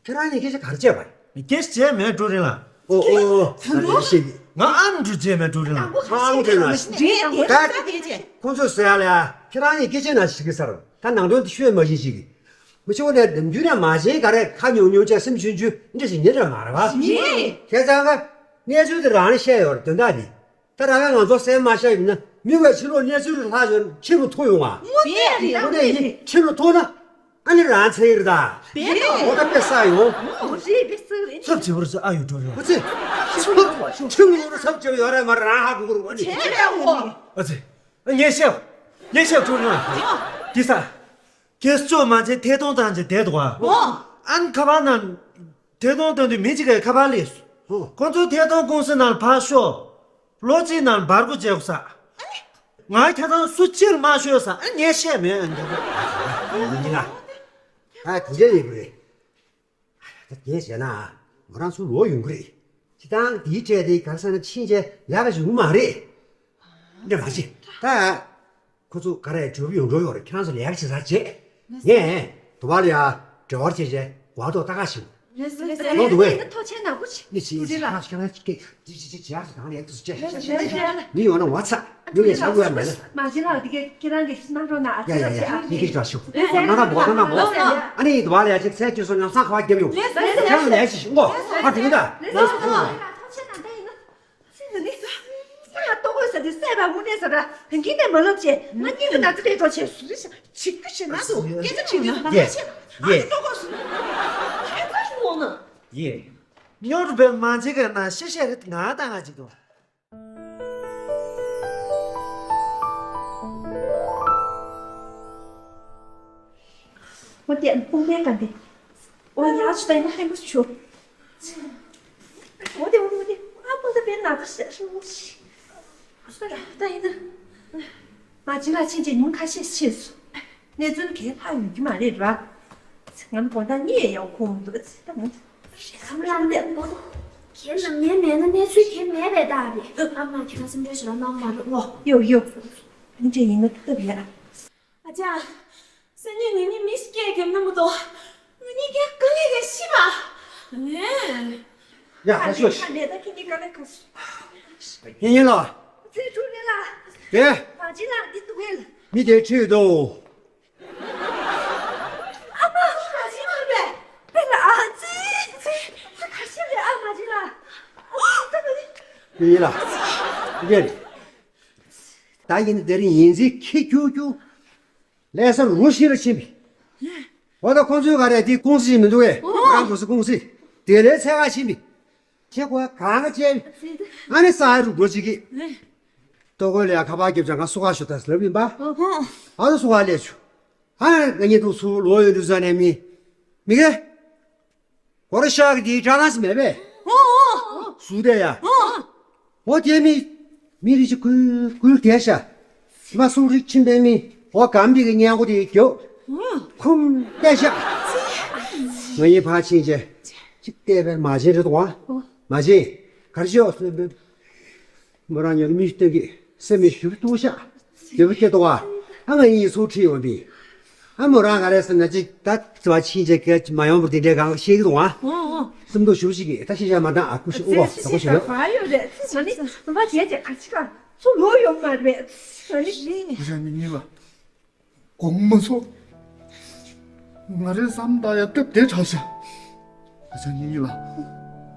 ཁྱེད་རང་གཉིས་སྐད་ཆ་ག་རེ་བྱས་པ། སྐད་ཆ་བྱས་མེད་ཀྲུའུ་རིན་ལགས། ཨོ་ཨོ་ཨོ། ད་ལོ་ཞིག་ང་ཨ་མ་འགྲུལ་བྱས་མེད་ཀྲུའུ་རིན་ལགས། ཨ་མ་འགྲུལ་ལགས། རེད་ད་ལྟ་སྐད་ཆ། ཁོང་ཚོས་ཟེར་ཡ་ལ་ཡ་ཁྱེད་རང་གཉིས་སྐད་ཆ་ན་ཞིག་གི་ས་རུ་ད་ནང་དོན་དེ་ཤོད་མ་ཤེས་ཤིག་གི། མི་ཆོག་ནས་ནམ་རྒྱུན་ནས་མ་བྱན་ག་རེ་ཁ་ཉུང་ཉུང་བྱས་སེམས་ཆུང་ཆུང་འདྲ་ཞིག་ཉན་ར་མ་རེད་བ། ཡིན། བྱས་ཙང་ཀ་གནས་ཚུལ་དེ་རང་ལ་བཤད་ཡོད་རེད་དོན་དག་འདི། ད་རང་ག་ང་ཚོ་སེམས་མ་ཤར་ཡིན་ན་མི་བས་ཕྱི་ལོགས་གནས་ཚུལ་རེ་ལྷག་ཡོད་ན་ཕྱི་རུ་ཐོན་ཡོང་བ། དངོས་གནས་རེད། དངོས་གནས་ཡིན། ཕྱི་རུ་ཐོན་ན་ཨ་ནི་རང་ཚེ་ཡིར་ད། དེ་ལས་འོ་ད་དཔེ་ས་ཡོང་། ཨོ་རེད་དཔེ་ས་རེད། ཚབ་བྱེད་པར་ས་ཨ་ཡོད་འགྲོ་རེད། ཨ་ཙི། ཕྱི་རུ་ཚབ་བྱེད་ཡོད་རེད་མ་རེད་རང་ཧ་གོ་གོ་རུ་ཨ་ནི། བྱས་རེད་འོ། ཨ་ཙི། ངས་བཤད། ངས་བཤད་འགྲོ་རེད། འདི་ས། རྒྱལ་སྤྱོད་མ་བྱས་ཐད་གཏོང་བཏང་བྱས་བསྡད་འདུག་ག་ཨོ། ཨ་ནི་ཁ་པར་ནང་། ཐད་གཏོང་བཏང་དུས་མི་གཅིག་གིས་ཁ་པར་སླེབས་སོང་། ཁོང་ཚོའི་ཐད་གཏོང་ཀུང་སི་ནང་ཕར་ཤོག་ལོ་གཅིག་ནང་འབར་གོ་བྱས་ས། ང་ཁྱེད་རང་སུ་གཅིག་མ་ཤོད་ས་ཨ་ངས་བཤད་མེད་ཨ་ཉི་མ། ཨ་དེ་འདྲ་ཡིན་པ་རེད། ད་དེ་བྱས་ན་མོ་རང་ཚོ་ལོག་ཡོང་གི་རེད། སྤྱིར་བཏང་དེའི་གྲས་དེ་ག་རེ་ཟེར་ན་ཕྱིན་བྱས་ཡག་ག་ཞིག་ཡོང་གི་མ་རེད། འདྲ་མ་བྱེད་ད། ཁོ་ཚོ་ག་རེ་འབྲས་བུ་ཡོང་འགྲོ་ཡོད་རེད། ཁྱེད་རང་ཚོ་ལས་ཀ་བྱེད་ས་བྱེད། ངས་དུ་བ་ལ་ཡ་འབྲེལ་བ་བྱས་བྱས་གོ་བ་ཐོག་ལྟ་ག་ཞིག་ལོ་འདུག་བས། ཐོག་ཆེན་ནག་པོ་ཆེ། ནི་ཅི་ཅི་ཅི་ཁྱེད་རང་ཚོ་སྐད་ཅི་ཅི་ཅི་ཅི་ཡག་ཅིག་གང་ལ་ཡག་ཏུ་ཅི། མི་ཡོང་ན་ངོ་ཚ། ཡོད་ཡོད་བྱ་དགོས་ཡ་མེད་ན། མ་བྱེད་ལ་དེ་ག་ཁྱེད་རང་གི་གནང་རོགས་གནང་ཨ། ཡ་ཡ་ཡ་ཡིན་གྱི་འདྲ་ཞུ། ལགས་སོ། ང་རང་འབོག་ཐང་ན་འབོག་ཨ་ནི་དུ་བ་ལ་ཡ་ཅིག་ཚལ་སྐྱོན་སོང་ཉམས་སང་ཁ་བ་བརྒྱབ་ཡོང་། ལགས་སོ། ཁྱེད་རང་ལ་ཡ་ཅིག་ཤིང་གོ་ཨ་དེ་ག་ལགས་སོ། ལྟོ་གོས་ཟེར་དུས་སྲས་པ་དངོས་གནས་ཟེར་ར་བན་ཀིན་ནས་མ་ལབ་ཅེས་ང་གཉིས་ཀྱི་ནང་ཚེ་ལས་གྲོགས་བྱས་སུ་རེ་ཞིག་ཅིག་ཏུ་ཞེ་ན་སུ་སྐད་ཆ་བྱེད་དུས་མ་ཡེ་ཤེས་ཡེ་ཨ་ནི་ལྟོ་གོས་སུ་ཁྱེད་ཚོ་ཞུ་འོང་ན། ཡེ། སྨྱོ་རུ་བའི་མ་འཇིག་གི་ན་ཤེ་ཤེ་རེད་ང་ད་ང་ཅིག་ཏུ། འོ་དེ་དཔུང་པའི་ག་འདི། འོ་ཡག་ཆུ་ད་ཡིན་ན་ཧན་པོ་ཆུ། འོ་དེ་འོ་དེ་ཨ་དཔུང་ད་པའི་ན་ད་ཤ་ཤ་འོ་ཤི། ད་ཡིན་ན། མ་ཅི་ལ་ཕྱིན་ཆད་ཉིན་ཁ་ཤས་ཕྱིན་སོང་། གནས་ཚུལ་གང་ལྷག་ཡོད་ཀྱི་མ་རེད་ར། ང་ནི་དགོང་དག་གཉིད་ཡང་ཁུག་མི་འདུག་ད་ང་། ཁྱེད་རང་ངས་མེད་ན་གནས་ཚུལ་གང་མེད་པའི་རྟགས་རེད། ཨ་མ་ཁྱེད་རང་སེམས་ཁྲལ་ཞེ་དྲག་གནང་མ་རེད་ངོ་། ཡོ་ཡོ། ཨ་ཅེ་ཡིན་ན་སྟབས་ཡག་ཨ་ཅག་སང་ཉིན་ང་གཉིས་མི་ཞིག་སྐད་རྒྱབ་ན་མ་གཏོགས། ང་གཉིས་ཀྱིས་དཀའ་ལས་ཀྱིས་ཤི་བ། ཨེ། ཡ་ཧ་ཤོ་ཤི། ཁ་ལས་ད་ཁྱེད་གཉིས་དཀའ་ལས་ཁ་སོ། ཡིན་ཡིན་ལ། ཚེ་ཁྲུ་ནས་ལ། དེ། མ་ཅི་ལ་འདི་འདུག་གས། མི་དེ་ཁྲིད་དོ། ཨ་མ་ཁ་ཅི་མ་རེད། པེ་ལ་ཨ་ཙི་ཙི་ཙི་ཁ་ཤས་རེད་ཨ་མ་ཅི་ལ། ཨ་ད་ག་ནི། ཡིན་ལ། འདི་རེད། ད་ཡིན་འདི་རིང་ཡིན་ཟིག་ཁྱི་ཁྱུ་ཁྱུ། ལས་ས་རུ་ཤི་རུ་ཕྱིན་པས། འོ་ད་ཁོང་ཚོའི་ག་རེ་དེ་ཀུང་སི་ཞིག་མི་འདུག་གས། ཨོ། ཁོ་རང་ཀུང་སི་ཀུང་སི། དེ་ལས་ཚད་ག་ཕྱིན་པས། ཁྱེད་ཁོ་གང་ག་བྱས། ཨ་ནི་ས་ཧ་རུ་འགྲོ་བྱེད་ཀྱི། ལྟོ་གོས་ལས་ཁ་པར་རྒྱབ་ཅག་ང་སུ་ག་ཞུ་ད་ཟེར་ལབ་ཡིན་པ། ཨ་ནི་སུ་ག་ལས་ཆུ། ཨ་ང་གཉིས་དུ་སུ་ལོ་ཡོད་དུ་ཟ་ནས་མི། མི་གེ། གོ་ར་ཤག་གི་དེའི་སྐྲ་ནག་ཞིག་མེད་པས། ཨོ་ཨོ། སུ་དེ་ཡ། ཨོ། འོ་དེ་མི། མི་རིགས་ཀྱི་ཁུལ་ཁུལ་དེ་ཤ། མ་སུ་རིགས་ཁྱིམ་པའི་མི། འོ་གམ་པི་གི་སྙན་གོ་དེ་རྒྱོ། ཁུམ་དེ་ཤ། ང་ཡི་ཕ་ཆིན་ཅེ། ཅིག་བལྟས་པས་མ་བྱེད་རེད་དོ། མ་བྱེད། གར་ཤོག་སུ་འབེབས། མོ་རང་ཉོར་མི་སྟོན་གི་སེམས་མི་ཞུ་ཏུ་ཤ། ཡོད་པ་སྐྱེ་ཏོ་བ། ཨ་ང་ཡིན་སུ་ཁྲིད་ཡོང་པི། ཨ་མོ་རང་ག་རེ་ཟེར་ན་ཅིག་ད་ཙི་བ་ཕྱིན་ཆད་སྐད་མ་ཡོང་བར་དེ་འདྲའི་གང་ཤེས་གི་འདུག་ཨ། སེམས་སྡུག་ཞུ་ཞིག་གི་ད་ཤེས་བྱ་མ་འདང་ཨ་ཀུ་ཤི་ཨུ་བ་ད་ཀུ་ཤི་ཡོད། ག་ཡོད་རེད་ང་ནི་ནམ་པ་བྱས་ཏེ་ག་ཅི་ག་ཚུར་ལོག་ཡོང་མ་རེད་ང་ནི། ཨ་ཅག་ཉི་ཉི་ལ། དགོངས་མ་ཚོམས། ང་རའི་བསམ་ད་ཡ་སྟབས་བདེ་དྲགས་ཤག་ཨ་ཅག་ཉི་ཉི་ལ།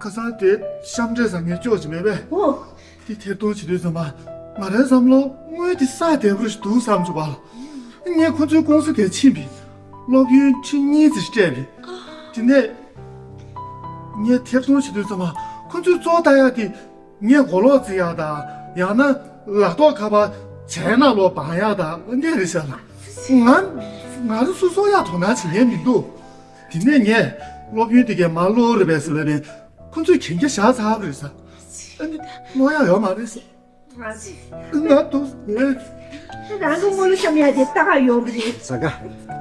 ཁ་སང་དེ་གཤམ་འདྲེ་ཟ་ངས་ཅོག་ཅིག་མེད་པས། ཨོ། དེ་ཐེར་གཏོང་བྱེད་དུས་ཙམ་པ་ང་རའི་བསམ་བློ་དངོས་དེ་ས་བདེ་པོ་ཞིག་འདུག་བསམ་བྱུང་བ་ལ། ངས་ཁོ་ཚོའི་ཀུང་སི་དེར་ཕྱིན་པས། སློབ་ཡོན་ཁྲི་གཉིས་ཙམ་སྤྲད་པས། དེ་ནས་ངས་ཐེར་གཏོང་བྱེད་དུས་ཙམ་པ་ཁོ་ཚོས་གཙོ་བོ་ལྟ་ཡག་དེ། ངས་མགོ་ལོག་རྩི་ཡག་དང་ཡང་ན་ལག་ཐོག་ཁ་པར་བྱས་ན་ལོ་སྤང་ཡག་དང་འདི་རེད་ཤག་ལ། ང་ང་རང་སོ་སོ་ཡག་དོ་སྣང་བྱེད་མཁན་མི་འདུག་དེ་ནས་ངས་སློབ་ཡོན་དེ་གས་མ་བླུག་རེད་པས་ཟེར་ལབ་པས་ཁོ་ཚོས་གན་རྒྱ་བཞག་ཚར་བ་རེད་ཟེར། ཨ་ནི་བླུག་ཡག་ཡོད་མ་རེད་ཟེར། ང་དུ་ངས། རང་གི་དངུལ་ལ་བཤམ་ཡག་དེ་ལྟ་ག་ཡོང་གི་རེད། ཟ་ག་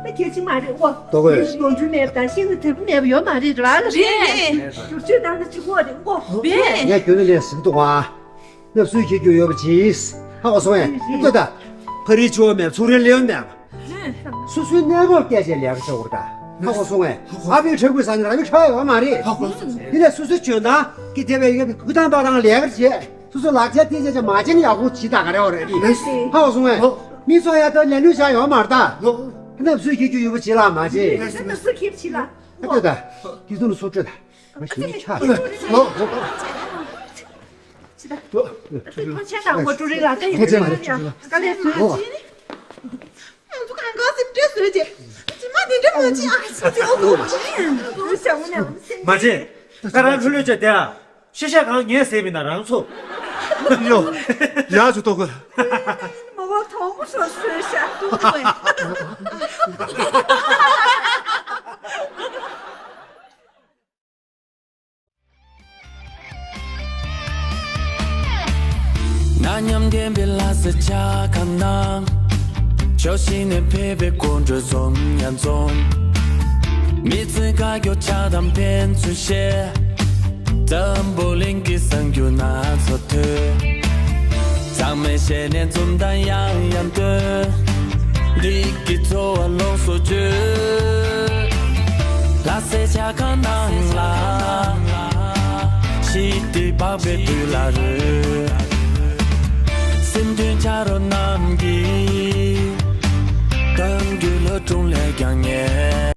ད་གལ་ཆེ་མ་རེད་ཨོ། ལྟོ་གོས། ཡོང་རྒྱུ་མེད་པ་དང་ཤིང་ནི་དེ་པོ་མེད་པ་ཡོད་མ་རེད་ར་ལ། རེད་རེད། བསྒྱུར་བཅོས་བཏང་ན་གཅིག་པོ་རེད་ཨོ། རེད། ངས་ཁྱོད་ནི་ལས་ཟིན་འདུག་ཨ། སྣབས་སུའི་ཁྱེད་རྒྱུ་ཡོད་པ་ཇིས། ཧ་གོ་སོང་ངས། ལྟོས་ད། ཕ་རིའི་ཇོ་མེད་ཚུགས་རིང་ལེའུ་མེད། སོ་སོའི་གནས་བབ་སྐད་ཆ་ལས་ཀ་བྱ་བར་ད། ཧ་གོ་སོང་ངས། ཨ་ཕའི་ཕྲུ་གུ་ཟ་ནི་ར་མི་ཁྲ་ཡོད་མ་རེད། ཧ་གོ་སོང་། འདི་ལས་སོ་སོའི་འཇོན་ཐང་གི་དེ་བས་ཡོད་པའི་གུ་དང་པ་དང་ལས་ཀར་བྱེད། སོ་སོ་ལག་ཆ་ཏི་ཅ་ཅ་མ་བྱིན་ཡག་པོ་ཇི་ལྟ་ག་རེ་བ་རེད། ལེགས་སོ། ཧ་གོ་སོང་ངས། ཧོ། མི་ཚོ་ཡ་ད་ལས་ནུས་བྱ་ཡོད་མ་རེད་ད། ཧོ། ཁ་ནབ་སུས་ཁྱེད་རྒྱུ་ཡོད་པ་ཇི་ལ་མ་བྱེད། ལེགས་སོ་ལེགས་སོ། ཁྱེད་ཇི་ལ། ཨ་ལྟོས་ད། དེ་ཚོ་ནི་སོ་སྤྲོད་ད། ང་ཞི་མི་ཆགས། ལོ། ལོ། ཐོ་ཆེ་དང་མོ་ཀྲུ་རི་ལ་ད་ཡིན་ཐོ་ཆེ་ན་ཡིན་ཆེ་ན། དཀའ་ལས་བཟོས་ལོ། ཅི་ནི། ང་ཚོ་གང་ག་སེམས་ཁྲལ་བཟོས་ཅེ། ཇི་མ་དེ་འདྲ་མ་ཅི་ཨ་ཅི་ཅི་ཨོ་ཅི། ཞང་ངོ་ནས་ཨོ་ཅི། མ་ཅི། ད་རང་ཕུ་ལུ་ཅེ་དེ་ཨ། ཤེས་བྱ་གང་ངས་ཟེར་མིན་ན་རང་ཚོ། ཡོ། ཡ་ཆུ་ཏོ་གོ། མོ་བ་ཐོང་གོ་སོ་སོས་ཤ་ཏུ་གོ། ན་མཉམ་ལྡན་པའི་ལྷ་ས་ཆ་ཁ་ནང་། ཕྱོགས་བཞི་ནས་ཕེབས་པའི་དཀོན་མཆོག་འཛོམས་ཡང་འཛོམས། མི་ཚེ་དཀའ་སྐྱོ་ཆགས་དང་ཕན་ཚུན་བཤད། འཛམ་བུ་གླིང་གི་གསར་འགྱུར་སྣ་ཚོགས་ཐོས། ཚང་མས་ཞལ་ནས་འཛུམ་མདངས་ཡང་ཡང་སྟོན། འདི་གི་ཚོར་བ་ལོངས་སུ་སྤྱོད། ལྷ་སའི་ཆ་ཁ་ནང་ལ། ཞི་བདེ་འཕགས་པའི་དུས་ལ་རོལ། བསྟན་དོན་ཆ་རོགས་རྣམས་ཀྱིས། གཏམ་རྒྱུད་ལྷོ་དྲུང་ལས་ཀྱང་ཉེ།